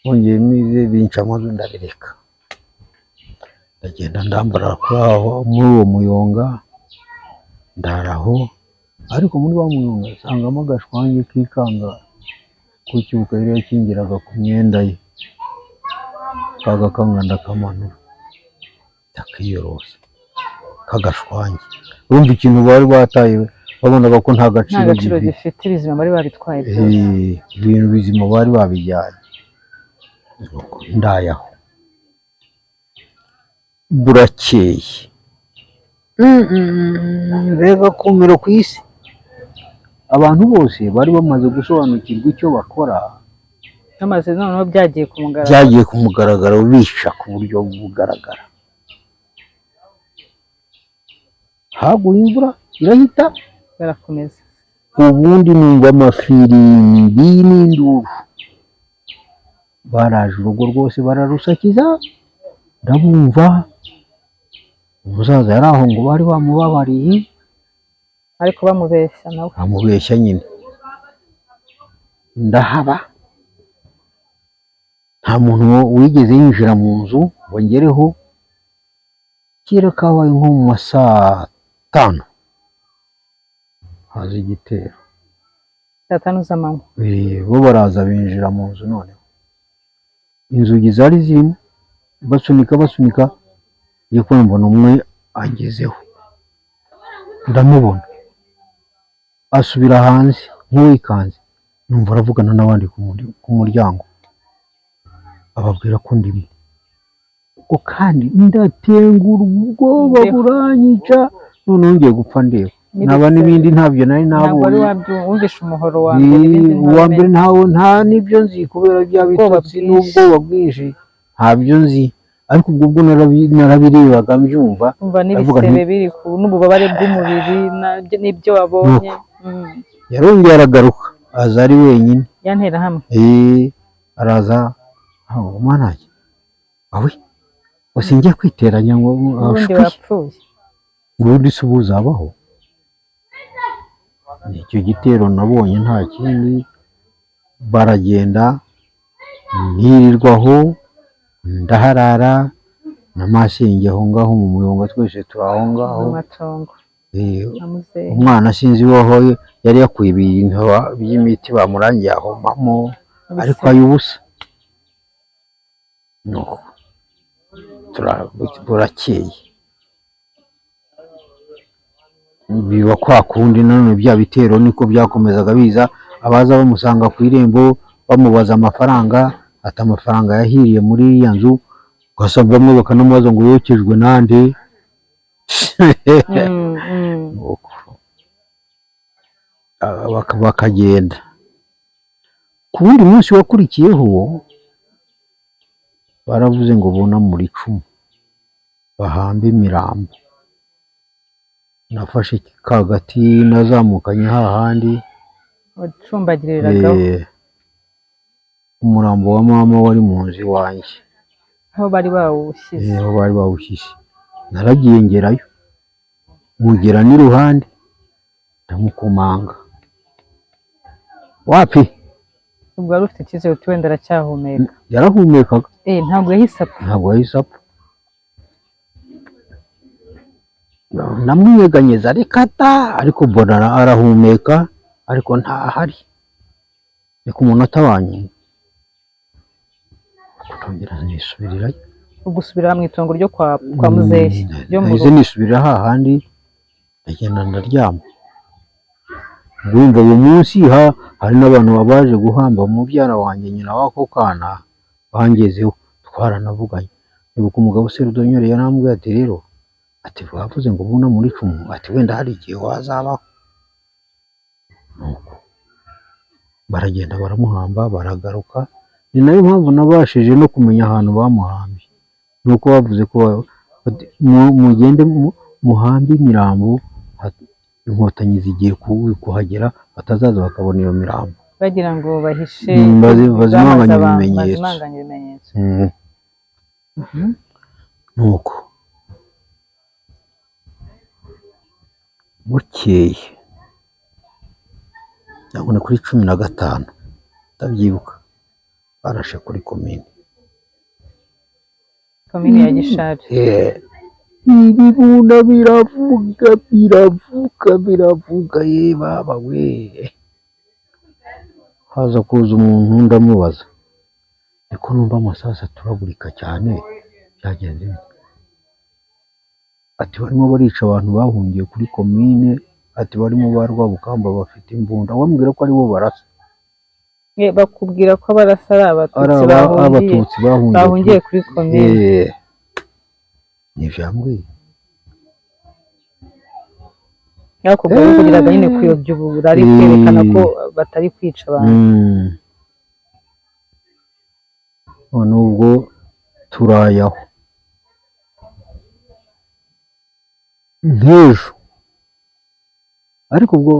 bongeye mize binca mu mazuru, ndabireka ndagenda ndambara kuri aho muri uwo muyonga, ndaraho. Ariko muri wa muyonga nsangamo agashwange kikanga ku kibuka yari yakingiraga ku myenda ye, kagakanga ndakamanura ndakiyorosa kagashwange. Urumva ikintu bari bataye, babonaga ko nta gaciro gifite, ibizima bari babitwaye byose, ibintu bizima bari babijyanye. Ndayaho burakeye, mbega kumiro ku isi. Abantu bose bari bamaze gusobanukirwa icyo bakora, bamaze noneho byagiye ku mugaragaro, byagiye ku mugaragaro, bica ku buryo bugaragara. Haguye imvura irahita, barakomeza. Ubundi numva amafirimbi n'induru, baraje urugo rwose bararusakiza, ndabumva. Umusaza yari aho ngo bari bamubabariye, ariko bamubeshya nawe, bamubeshya nyine. Ndahaba, nta muntu wigeze yinjira mu nzu ngo ngereho. Kera kabaye nko mu ma 5:00 haza igitero, 5:00 z'amanywa. Bo baraza binjira mu nzu, noneho inzugi zari zirimo, basunika basunika, ngiye kubona mbona umwe angezeho, ndamubona asubira hanze nk'uwikanze, numva aravugana n'abandi ku muryango, ababwira ko ndimo. Ubwo kandi ndatengura ubwoba buranyica, noneho ngiye gupfa ndeba naba n'ibindi ntabyo nari nabonye. Wumvishe umuhoro wa mbere, uwa mbere ntawo, nta n'ibyo nzi kubera bya bitotsi n'ubwoba bwinshi, ntabyo nzi. Ariko ubwo bwo narabirebaga mbyumva, umva n'ibisebe biri ku n'ububabare bw'umubiri n'ibyo wabonye. Yarongeye aragaruka, aza ari wenyine, ya nterahamwe. Araza mwanange awe usingiye kwiteranya ngo ubundi wapfuye, ubundi se ubuzabaho. Icyo gitero nabonye nta kindi, baragenda ntirirwaho, ndaharara na masenge aho ngaho mu muyonga, twese turi aho ngaho. Na muzehe. Umwana sinzi aho yari yakuye ibintu by'imiti bamurangiye ahomamo, ariko ay'ubusa. Nuko burakeye, biba kwa kundi. Nanone bya bitero niko byakomezaga biza, abaza bamusanga ku irembo bamubaza amafaranga, ati amafaranga yahiriye muri iriya nzu, ugasanga bamwe bakanamubaza ngo yokejwe nande? Nuko bakagenda. Ku wundi munsi wakurikiyeho baravuze ngo bunamure icumu, bahambe imirambo. Nafashe ka gati nazamukanye hahandi Wacumbagiriragaho. Umurambo wa mama wari mu nzu iwanjye. Aho bari bawushyize. Aho bari bawushyize. Naragiye ngerayo, mugera n'iruhande, ndamukomanga, wapi. Ubwo wari ufite icyizere uti wenda aracyahumeka. Yarahumekaga. Ntabwo yahise apfa. Ntabwo yahise apfa. Namwinyeganyeza arikata, ariko mbona arahumeka, ariko ntahari. Ni ku munota wa nyuma ndongera nisubirirayo. Ubwo usubira mu itongo ryo kwa muzehe ryo mu Nahise rugo. nisubirira hahandi, ndagenda ndaryama. Urumva uwo munsi hari n'abantu babaje guhamba mubyara wanjye, nyina w'ako kana, bangezeho twaranavuganye. Nibuka umugabo Serudonyore yarambwiye ati rero, ati bavuze ngo buna muri icumu, ati wenda hari igihe wazabaho. Nuko baragenda baramuhamba, baragaruka. Ni nayo mpamvu nabashije no kumenya ahantu bamuhambye, nuko bavuze ko bati, mugende muhambe imirambo, inkotanyi zigiye kuhagera batazaza bakabona iyo mirambo. Bagira ngo bahishe. Bazimanganye bamaze abantu, ibimenyetso. Bazimanganye ibimenyetso. Nuko bukeye, cyangwa ni kuri 15 ndabyibuka, barashe kuri komine. Komini ya Gishari. Ibibunda biravuga, biravuga, biravuga, ye baba we! Haza kuza umuntu, ndamubaza niko numva amasasu aturagurika cyane, byagenze bite? Ati barimo barica abantu bahungiye kuri komine, ati barimo ba Rwabukamba bafite imbunda, wambwira ko aribo barasa. Bakubwira ko abarasa ari ari abatutsi bahungiye abatutsi bahungiye bahungiye kuri komine. Nivyo yambwiye. Ariko ubwo bavugiraga nyine kuyobya uburari, kwerekana ko batari kwica abantu. None ubwo turayaho nk'ejo, ariko ubwo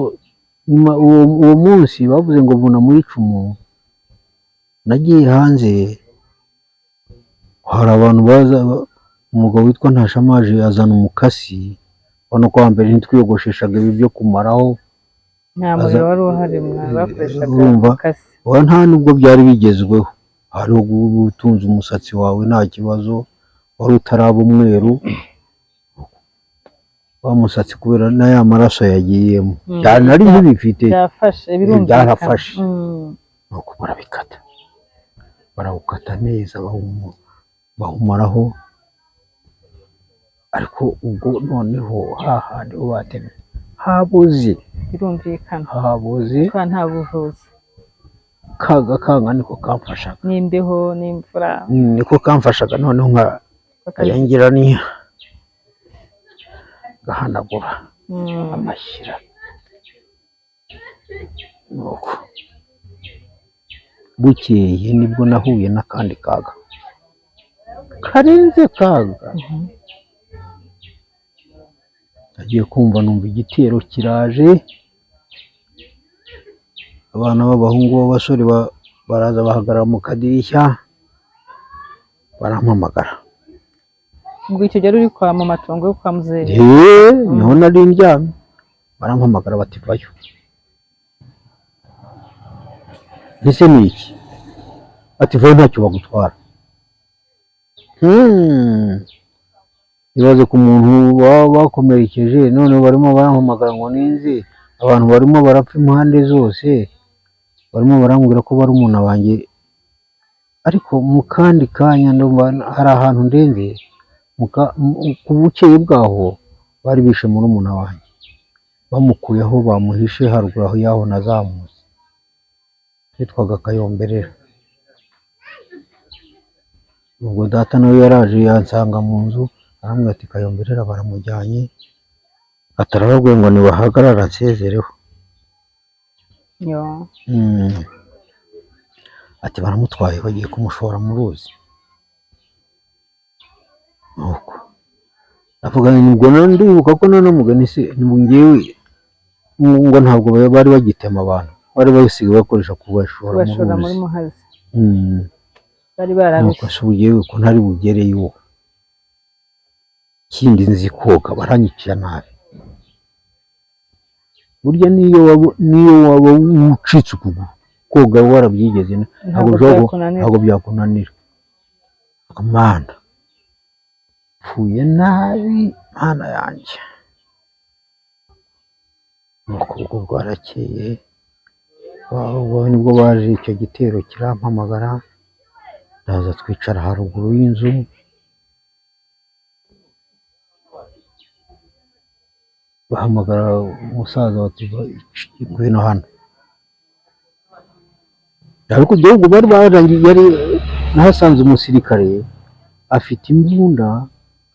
nyuma uwo munsi bavuze ngo vuna muri icumu, nagiye hanze, hari abantu baza, umugabo witwa Ntashamaje azana umukasi. Ubona ko hambere ntitwiyogosheshaga ibi byo kumaraho. Nta muriro wari uhari, bakoreshaga Urumva? umukasi. Oya, nta nubwo byari bigezweho. Hariho guba utunze umusatsi wawe nta kibazo, wari utaraba umweru wa musatsi kubera n'aya maraso yagiyemo. Cyane nari nkibifite. Byafashe, birumvikana. Byarafashe. Nuko barabikata, barawukata neza, bawumaraho. Ariko ubwo noneho hahandi ho batemye habuze. Birumvikana. Habuze. Kuba nta buvuzi. Kaga kanga niko kamfashaga. N'imbeho n'imvura. Niko kamfashaga, noneho nka ngira ni gahanagura amashyira. Nuko bukeye nibwo nahuye n'akandi kaga karenze kaga. Agiye kumva numva igitero kiraje, abana b'abahungu b'abasore baraza bahagarara mu kadirishya, barampamagara. Ubwo icyo gihe uri kwa mu matongo yo kwa muzehe? Niho nari ndyamye. Barampamagara bati vayo. Ese ni iki? Ati vayo ntacyo bagutwara. Ibaze ku muntu baba bakomerekeje, none barimo barampamagara ngo ninze, abantu barimo barapfa impande zose, barimo barambwira ko barumuna banjye. Ariko mu kandi kanya ndumva hari ahantu ndenze, ku bukeye bwaho bari bishe murumuna wanjye, bamukuyeho bamuhishe haruguru aho yaho nazamutse, hitwaga Kayomberera. Ubwo data nawe yaraje yansanga mu nzu, arambwira ati Kayomberera baramujyanye, atarababwiye ngo nibahagarara nsezereho. Yo. Ati baramutwaye bagiye kumushora mu ruzi. Nuko avuga ubwo ndibuka ko nanamugani se ngewe ngo ntabwo bari bagitema abantu, bari basigaye bakoresha kubashora mu Kubashora muri ruzi. Muhazi. Bari bararushye. Nuko se ubu ngewe ko ntari bugereyo, kindi nzi koga baranyicira nabi. Burya niyo waba ucitse ukuguru, koga warabyigeze Ntabwo byakunanira. ntabwo byakunanira. Mana, pfuye nabi Mana yanjye. Nuko ubwo bwarakeye, ubwo nibwo baje icyo gitero kirampamagara, ndaza twicara haruguru y'inzu, bahamagara umusaza bati ngwino hano. Ariko igihugu bari barangiye, yari nahasanze umusirikare afite imbunda,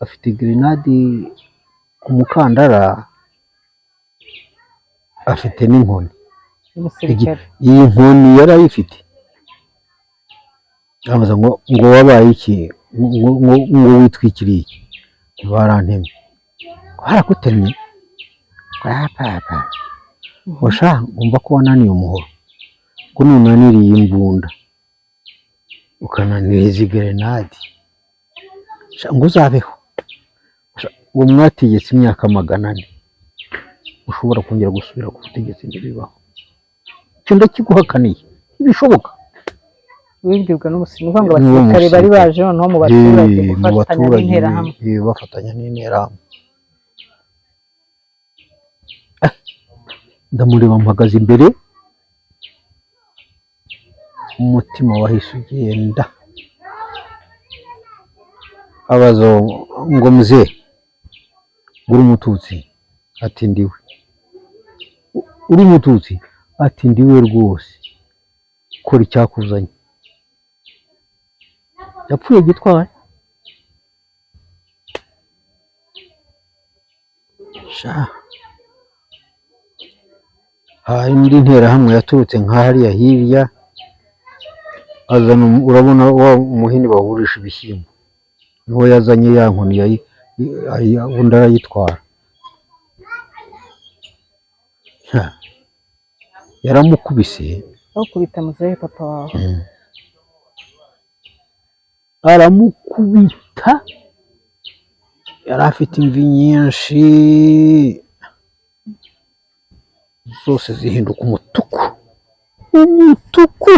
afite grenade ku mukandara, afite n'inkoni. Umusirikare. Iyi nkoni yari ayifite, abaza ngo wabaye iki, ngo witwikiriye iki? Ntibarantemye, baragutemye papa osha, ngumva ko wananiye umuhoro, ko nunaniriye imbunda ukananira izi grenade, ngo uzabeho. Ngo mwategetse imyaka 400, ushobora kongera gusubira ku butegetsi ntibibaho. Icyo ndakiguhakaniye, ntibishoboka. Wibwirwa n'umusirikare, ngo abasirikare bari baje noneho mu baturage gufatanya n'interahamwe. Bafatanya n'interahamwe. Ndamureba mpagaze imbere, umutima wahise ugenda. Abaza ngo muzehe uri umututsi? Ati ndiwe. Uri umututsi? Ati ndiwe rwose, kora icyakuzanye. Yapfuye gitwari. Sha, hari indi nterahamwe yaturutse nka hariya hirya, azana urabona wa muhini bahurisha ibishyimbo, niwo yazanye ya nkoni undi arayitwara. Yaramukubise. Bakubita muzehe papa wawe. Aramukubita, yari afite imvi nyinshi zose zihinduka umutuku, umutuku.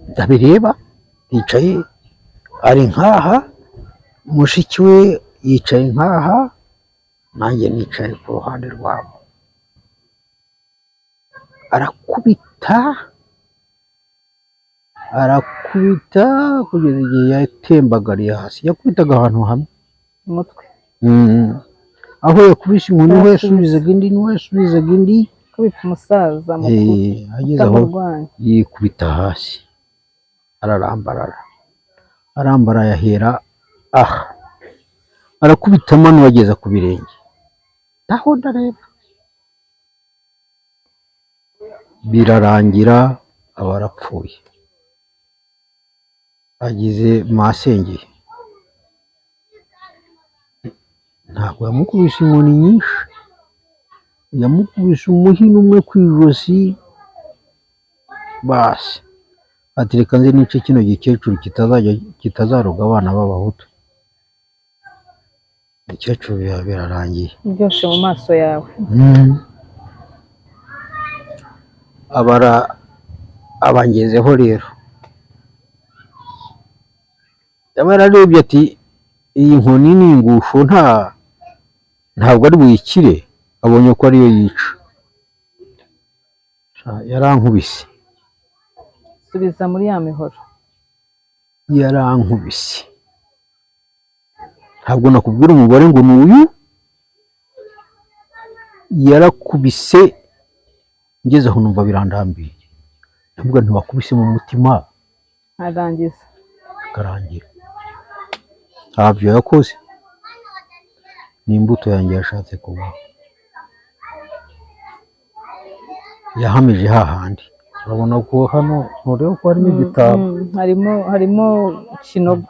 Ndabireba yicaye ari nkaha, mushiki we yicaye nkaha, nanjye nicaye ku ruhande rwabo. Arakubita arakubita kugeza igihe yatembagariye hasi. Yakubitaga ahantu hamwe umutwe, aho yakubise inkoni niho yasubizaga indi, niho yasubizaga indi. Kubita umusaza mukuru Ageze aho yikubita hasi ararambarara, arambaraye ahera aha, arakubita amano ageza ku birenge. Aho ndareba birarangira aba arapfuye, agize masenge. Ntabwo yamukubise inkoni nyinshi, yamukubise umuhini umwe ku ijosi basi. Ati reka nze nice kino gikecuru kitazaroga abana b'abahutu. Igikecuru birarangiye byose mu maso yawe. Abangezeho rero Yaba yararebye ati iyi nkoni ni ingusho, ntabwo ari buyikire, abonye ko ariyo yica. Sha, yarankubise. Subiza muri ya mihoro. Yarankubise, ntabwo nakubwira umubare ngo ni uyu. Yarakubise ngeze aho numva birandambiye, ndavuga ntiwakubise mu mutima. Arangiza. Bikarangira. Ntabyo yakoze, ni imbuto yanjye yashatse kubaho, yahamije hahandi. Urabona ko hano ntureba ko harimo igitabo? Harimo ikinogo.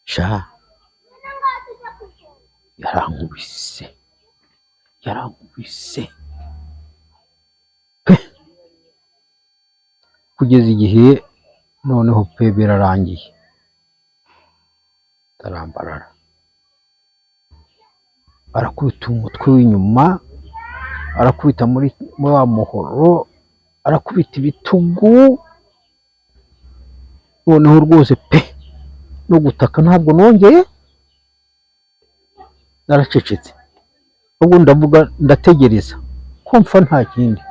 Sha, yarankubise, yarankubise pe, kugeza igihe noneho pe birarangiye, ndarambarara. Arakubita umutwe w'inyuma, arakubita muri wa muhoro, arakubita ibitugu, noneho rwose pe no gutaka ntabwo nongeye, naracecetse. Ubwo ndavuga ndategereza ko mpfa, nta kindi.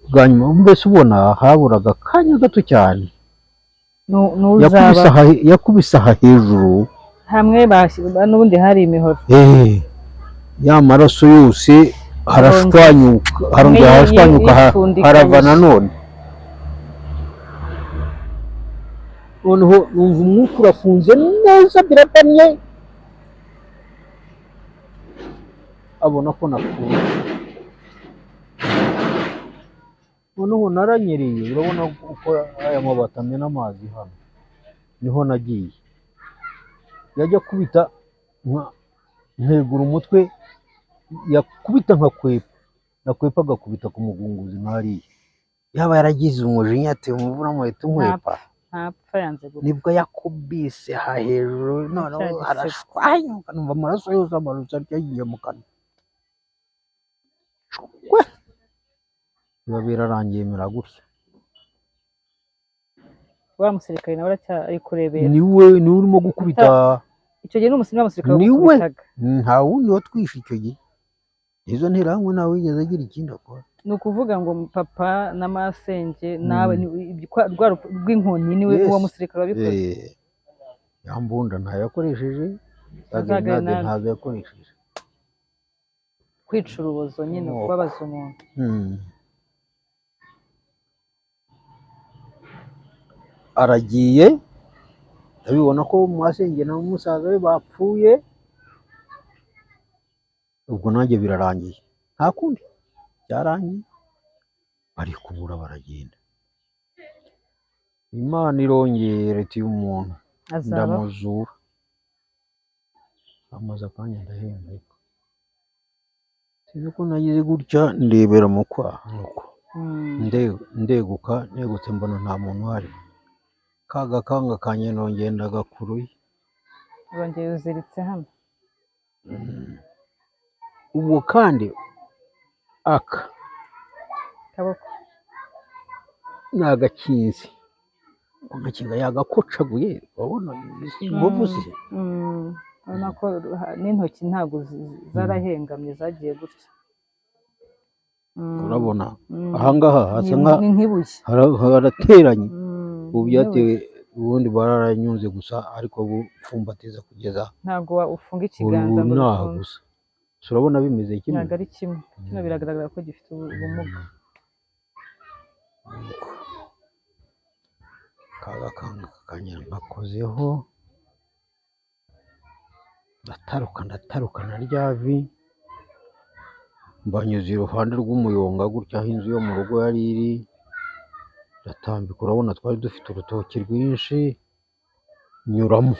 Bwa nyuma mbese ubona haburaga akanya gato cyane. N'uzaba Yakubise aha hejuru. Hamwe n'ubundi hari imihoro. Ya maraso yose harashwanyuka, harongera harashwanyuka, yipfundikanyije. Harava nanone. Noneho numva umwuka urafunze neza, biradamye, abona ko napfuye. Noneho naranyereye, urabona uko aya mabati amena amazi, hano niho nagiye. Yajya kubita nkegura umutwe, yakubita nkakwepa, nakwepa agakubita ku mugunguzi nk'hariya. Yaba yaragize umujinya ati umuvura muhita unkwepa. Ntapfa, yanze gupfa. Nibwo yakubise aha hejuru, noneho Cya gisebe. Harashwanyuka, numva amaraso yose amanutse atya agiye mu kanwa. Shwe! Biba birarangiye, mera gutya. Wa musirikare nawe ari kurebera. Niwe urimo gukubita. Icyo gihe ni umusirikare Niwe. wagukubitaga. Nta wundi watwishe icyo gihe, izo nterahamwe ntawe wigeze agira ikindi akora. Ni ukuvuga ngo papa na masenge nawe rwa rupfu rw'inkoni niwe Yes. uwo musirikare wabikoze. Ya mbunda ntayo yakoresheje, za Za grenade grenade. ntazo yakoresheje. Kwica urubozo nyine. Nuko. Kubabaza umuntu. Aragiye, ndabibona ko masenge na musaza we bapfuye, ubwo nanjye birarangiye, nta kundi, byarangiye. Barikubura baragenda. Imana irongera iti umuntu azaba ndamuzura. Amaze akanya ndahembuka, sinzi ko nagize gutya ndebera mu kwaha nuko ndeguka, negutse mbona nta muntu uhari, ka gakanga kanjye nongeye ndagakuruye. Urongeye uziritse hano. Ubwo kandi aka Kaboko. Ni agakinzi, agakinga yagakocaguye, urabona izi inkovu ze. Urabona ko n'intoki ntabwo zarahengamye, zagiye gutya. Urabona ahangaha hasa nka Ni nk'ibuye. Harateranye. Ubu Ni byatewe nk'ibuye. ubundi bararanyunze gusa, ariko ubu mfumbatiza kugeza Ntabwo ufunga ubu ikiganza ngo naha bikunde. gusa. Gusa urabona bimeze kimwe. Ntabwo ari kimwe, kino biragaragara ko gifite ubumuga. Ka gakanga kakanyara nkakozeho, ndataruka, ndataruka na rya vi, mbanyuze iruhande rw'umuyonga gutya aho inzu yo mu rugo yari iri, ndatambika. Urabona twari dufite urutoki rwinshi, nyuramo,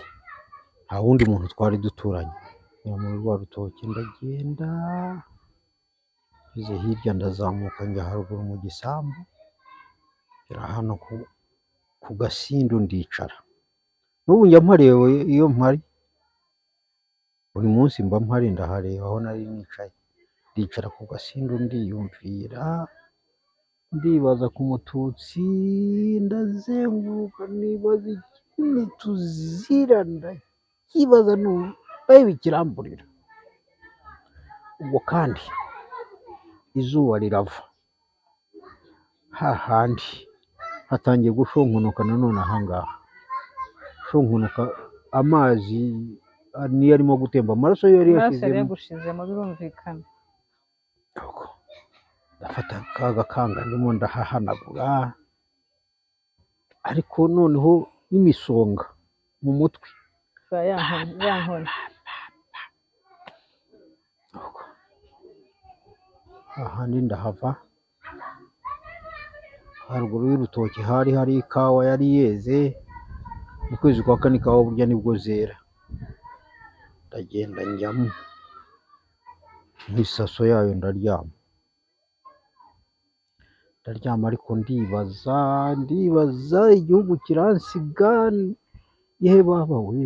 nta wundi muntu twari duturanye. Nyura muri rwa rutoki ndagenda, ngeze hirya ndazamuka njya haruguru mu gisambu, ngera hano ku gasindu ndicara. N'ubu njya mpareba iyo mpari, buri munsi mba mpari, ndahareba aho nari nicaye. Ndicara ku gasindu ndiyumvira. Ndibaza ku mututsi, ndazenguruka nibaza ikintu tuzira, ndakibaza numva bikiramburira. Ubwo kandi izuba rirava hahandi hatangiye gushonkonoka nanone ahangaha shonkonoka, amazi niyo arimo gutemba, amaraso yo yari Amaraso yari yashizemo. yagushizemo birumvikana. Nuko ndafata ka gakanga ndimo ndahahanagura, ariko noneho n'imisonga mu mutwe. Za ya nkoni, ya nkoni. Nuko hahandi ndahava, haruguru y'urutoki hari hari ikawa yari yeze, mu kwezi kwa kane ikawa burya nibwo zera. Ndagenda njyamo mu isaso yayo ndaryama, ndaryama ariko ndibaza, ndibaza igihugu kiransiga, ye baba we,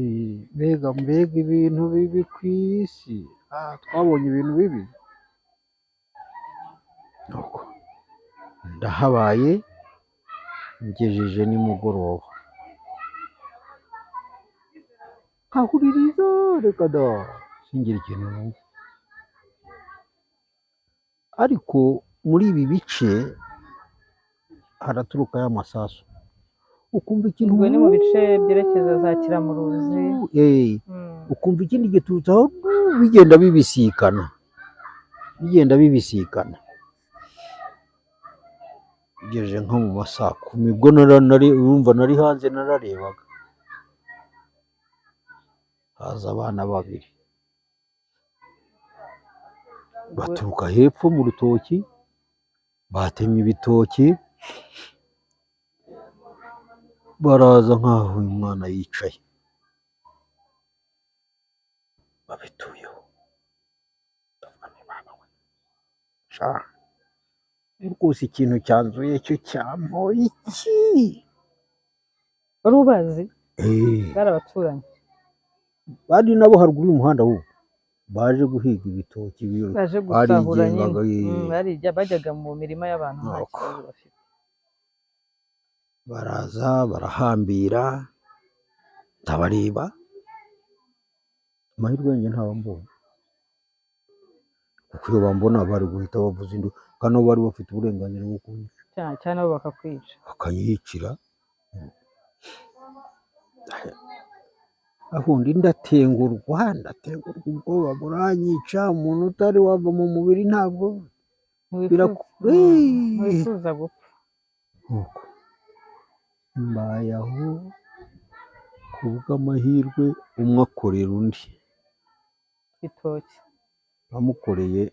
mbega mbega ibintu bibi ku isi, ah, twabonye ibintu bibi. Nuko ndahabaye ngejeje nimugoroba, nkahuririza reka da, singira ikintu numva. Ariko muri ibi bice haraturuka ya masasu, ukumva ikintu Ubwo ni mu bice byerekeza za Kiramuruzi. Ukumva ikindi giturutse aho, bigenda bibisikana, bigenda bibisikana. Bigejeje nko mu ma saa kumi, ubwo nari urumva nari hanze nararebaga, haza abana babiri baturuka hepfo mu rutoki, batemye ibitoki, baraza nk'aho uyu mwana yicaye, babituyeho. Ndavuga nti baba we, sha rwose ikintu cyanzuye cyo cyampoye iki? Wari ubazi? Bari abaturanyi. Bari nabo haruguru y'umuhanda wo baje guhiga ibitoki, Baje gusahura nyine. barigengaga, Bajyaga mu mirima y'abantu nta Nuko. kibazo bafite. Baraza barahambira, ndabareba, amahirwe yanjye ntabambonye, kuko iyo bambona bari guhita bavuza induru, kandi nabo bari bafite uburenganzira bwo kunyica, Cyane cyane nabo bakakwica. bakanyicira ahundi. Ndatengurwa, ndategurwa, ubwoba buranyica, umuntu utari wava mu mubiri ntabwo Ntiwifuza gupfa. Nuko mbaye aho, ku bw'amahirwe umwe akorera undi Ibitoki. Amukoreye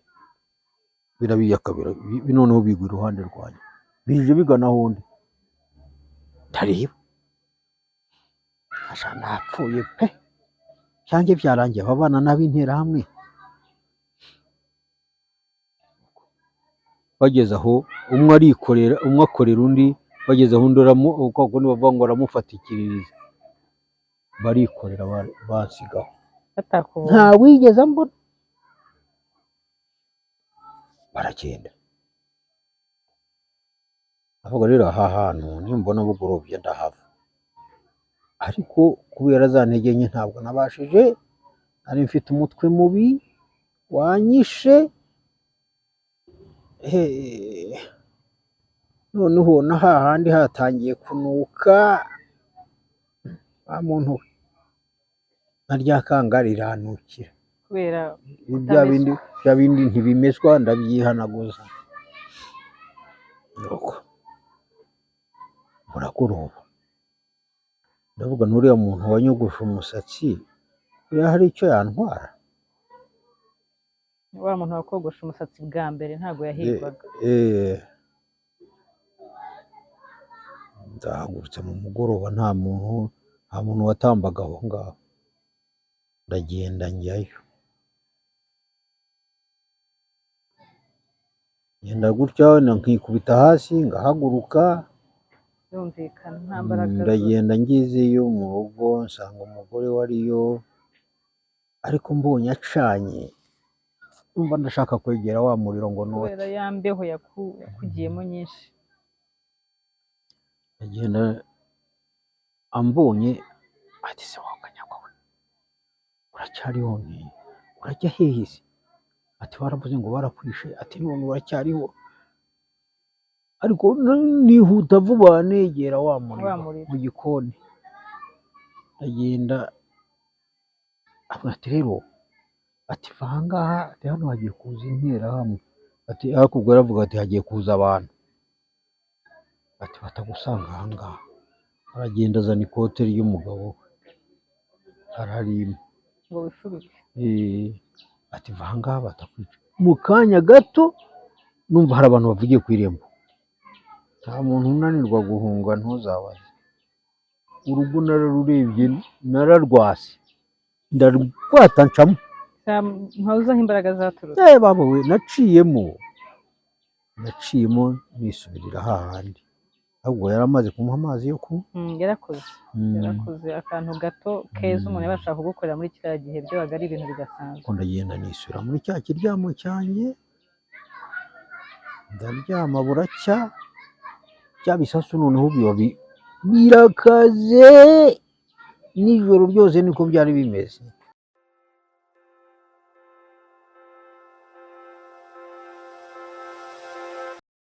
birabiyaka, noneho bigwa iruhande rwanjye, bije bigana aho undi, ndareba asha napfuye pe, byanjye byarangiye, aba bana n'ab'interahamwe. Bageze aho umwe arikorera, umwe akorera undi, bageze aho undi kwa kundi bavuga ngo aramufatikiririza, barikorera bansigaho. Batakubonye. Nta wigeze ambona, baragenda. Avuga rero aha hantu nimbona bugorobye ndahava, ariko kubera za ntege nke ntabwo nabashije, nari mfite umutwe mubi wanyishe. Noneho na hahandi hatangiye kunuka, wa muntu we, na rya kanga riranukira. Kubera Bya bindi, bya bindi ntibimeswa, ndabyihanaguza. Nuko buragoroba, ndavuga n'uriya muntu wanyogoshe umusatsi uriya hari icyo yantwara. Wa muntu wakogoshe umusatsi bwa mbere ntabwo yahigwaga. Ndahagurutse mu mugoroba, nta muntu watambaga aho ngaho, ndagenda njyayo, ngenda gutya nkikubita hasi ngahaguruka. Birumvikana nta mbaraga Ndagenda ngezeyo mu rugo nsanga umugore wariyo, ariko mbonye acanye numva ndashaka kwegera wa muriro ngo note. Kubera ya mbeho yakugiyemo nyinshi. Agenda ambonye ati: "Se wa kanyagwa we, uracyariho? Nti urajya hehe se?" Ati: "Baravuze ngo barakwishe." Ati: "None uracyariho?" Ariko nihuta vuba negera wa muriro Wa muriro. mu gikoni. Ndagenda, avuga ati: "Rero," ati, "va ahangaha," ati, "hano hagiye kuza interahamwe." Ati ariko ubwo yaravuga ati hagiye kuza abantu, ati batagusanga ahangaha. Aragenda azana ikote ry'umugabo we, ararimpa. Ngo wifubike. Eh, ati: "Va ahangaha batakwica." Mu kanya gato numva hari abantu bavugiye ku irembo. Nta muntu unanirwa guhunga, ntuzabaze. Urugo nararurebye, nararwase, ndarwata, ncamo. Ntuzi aho imbaraga zaturutse. Eh, baba we, naciyemo nisubirira hahandi. Ahubwo yari amaze kumuha amazi yo kunywa. Yarakoze. Yarakoze akantu gato keza umuntu yabasha kugukorera muri kiriya gihe, byabaga ari ibintu bidasanzwe. Ubwo ndagenda nisubira muri cya kiryamo cyanjye, ndaryama. Buracya, bya bisasu noneho biba birakaze nijoro ryose, niko byari bimeze.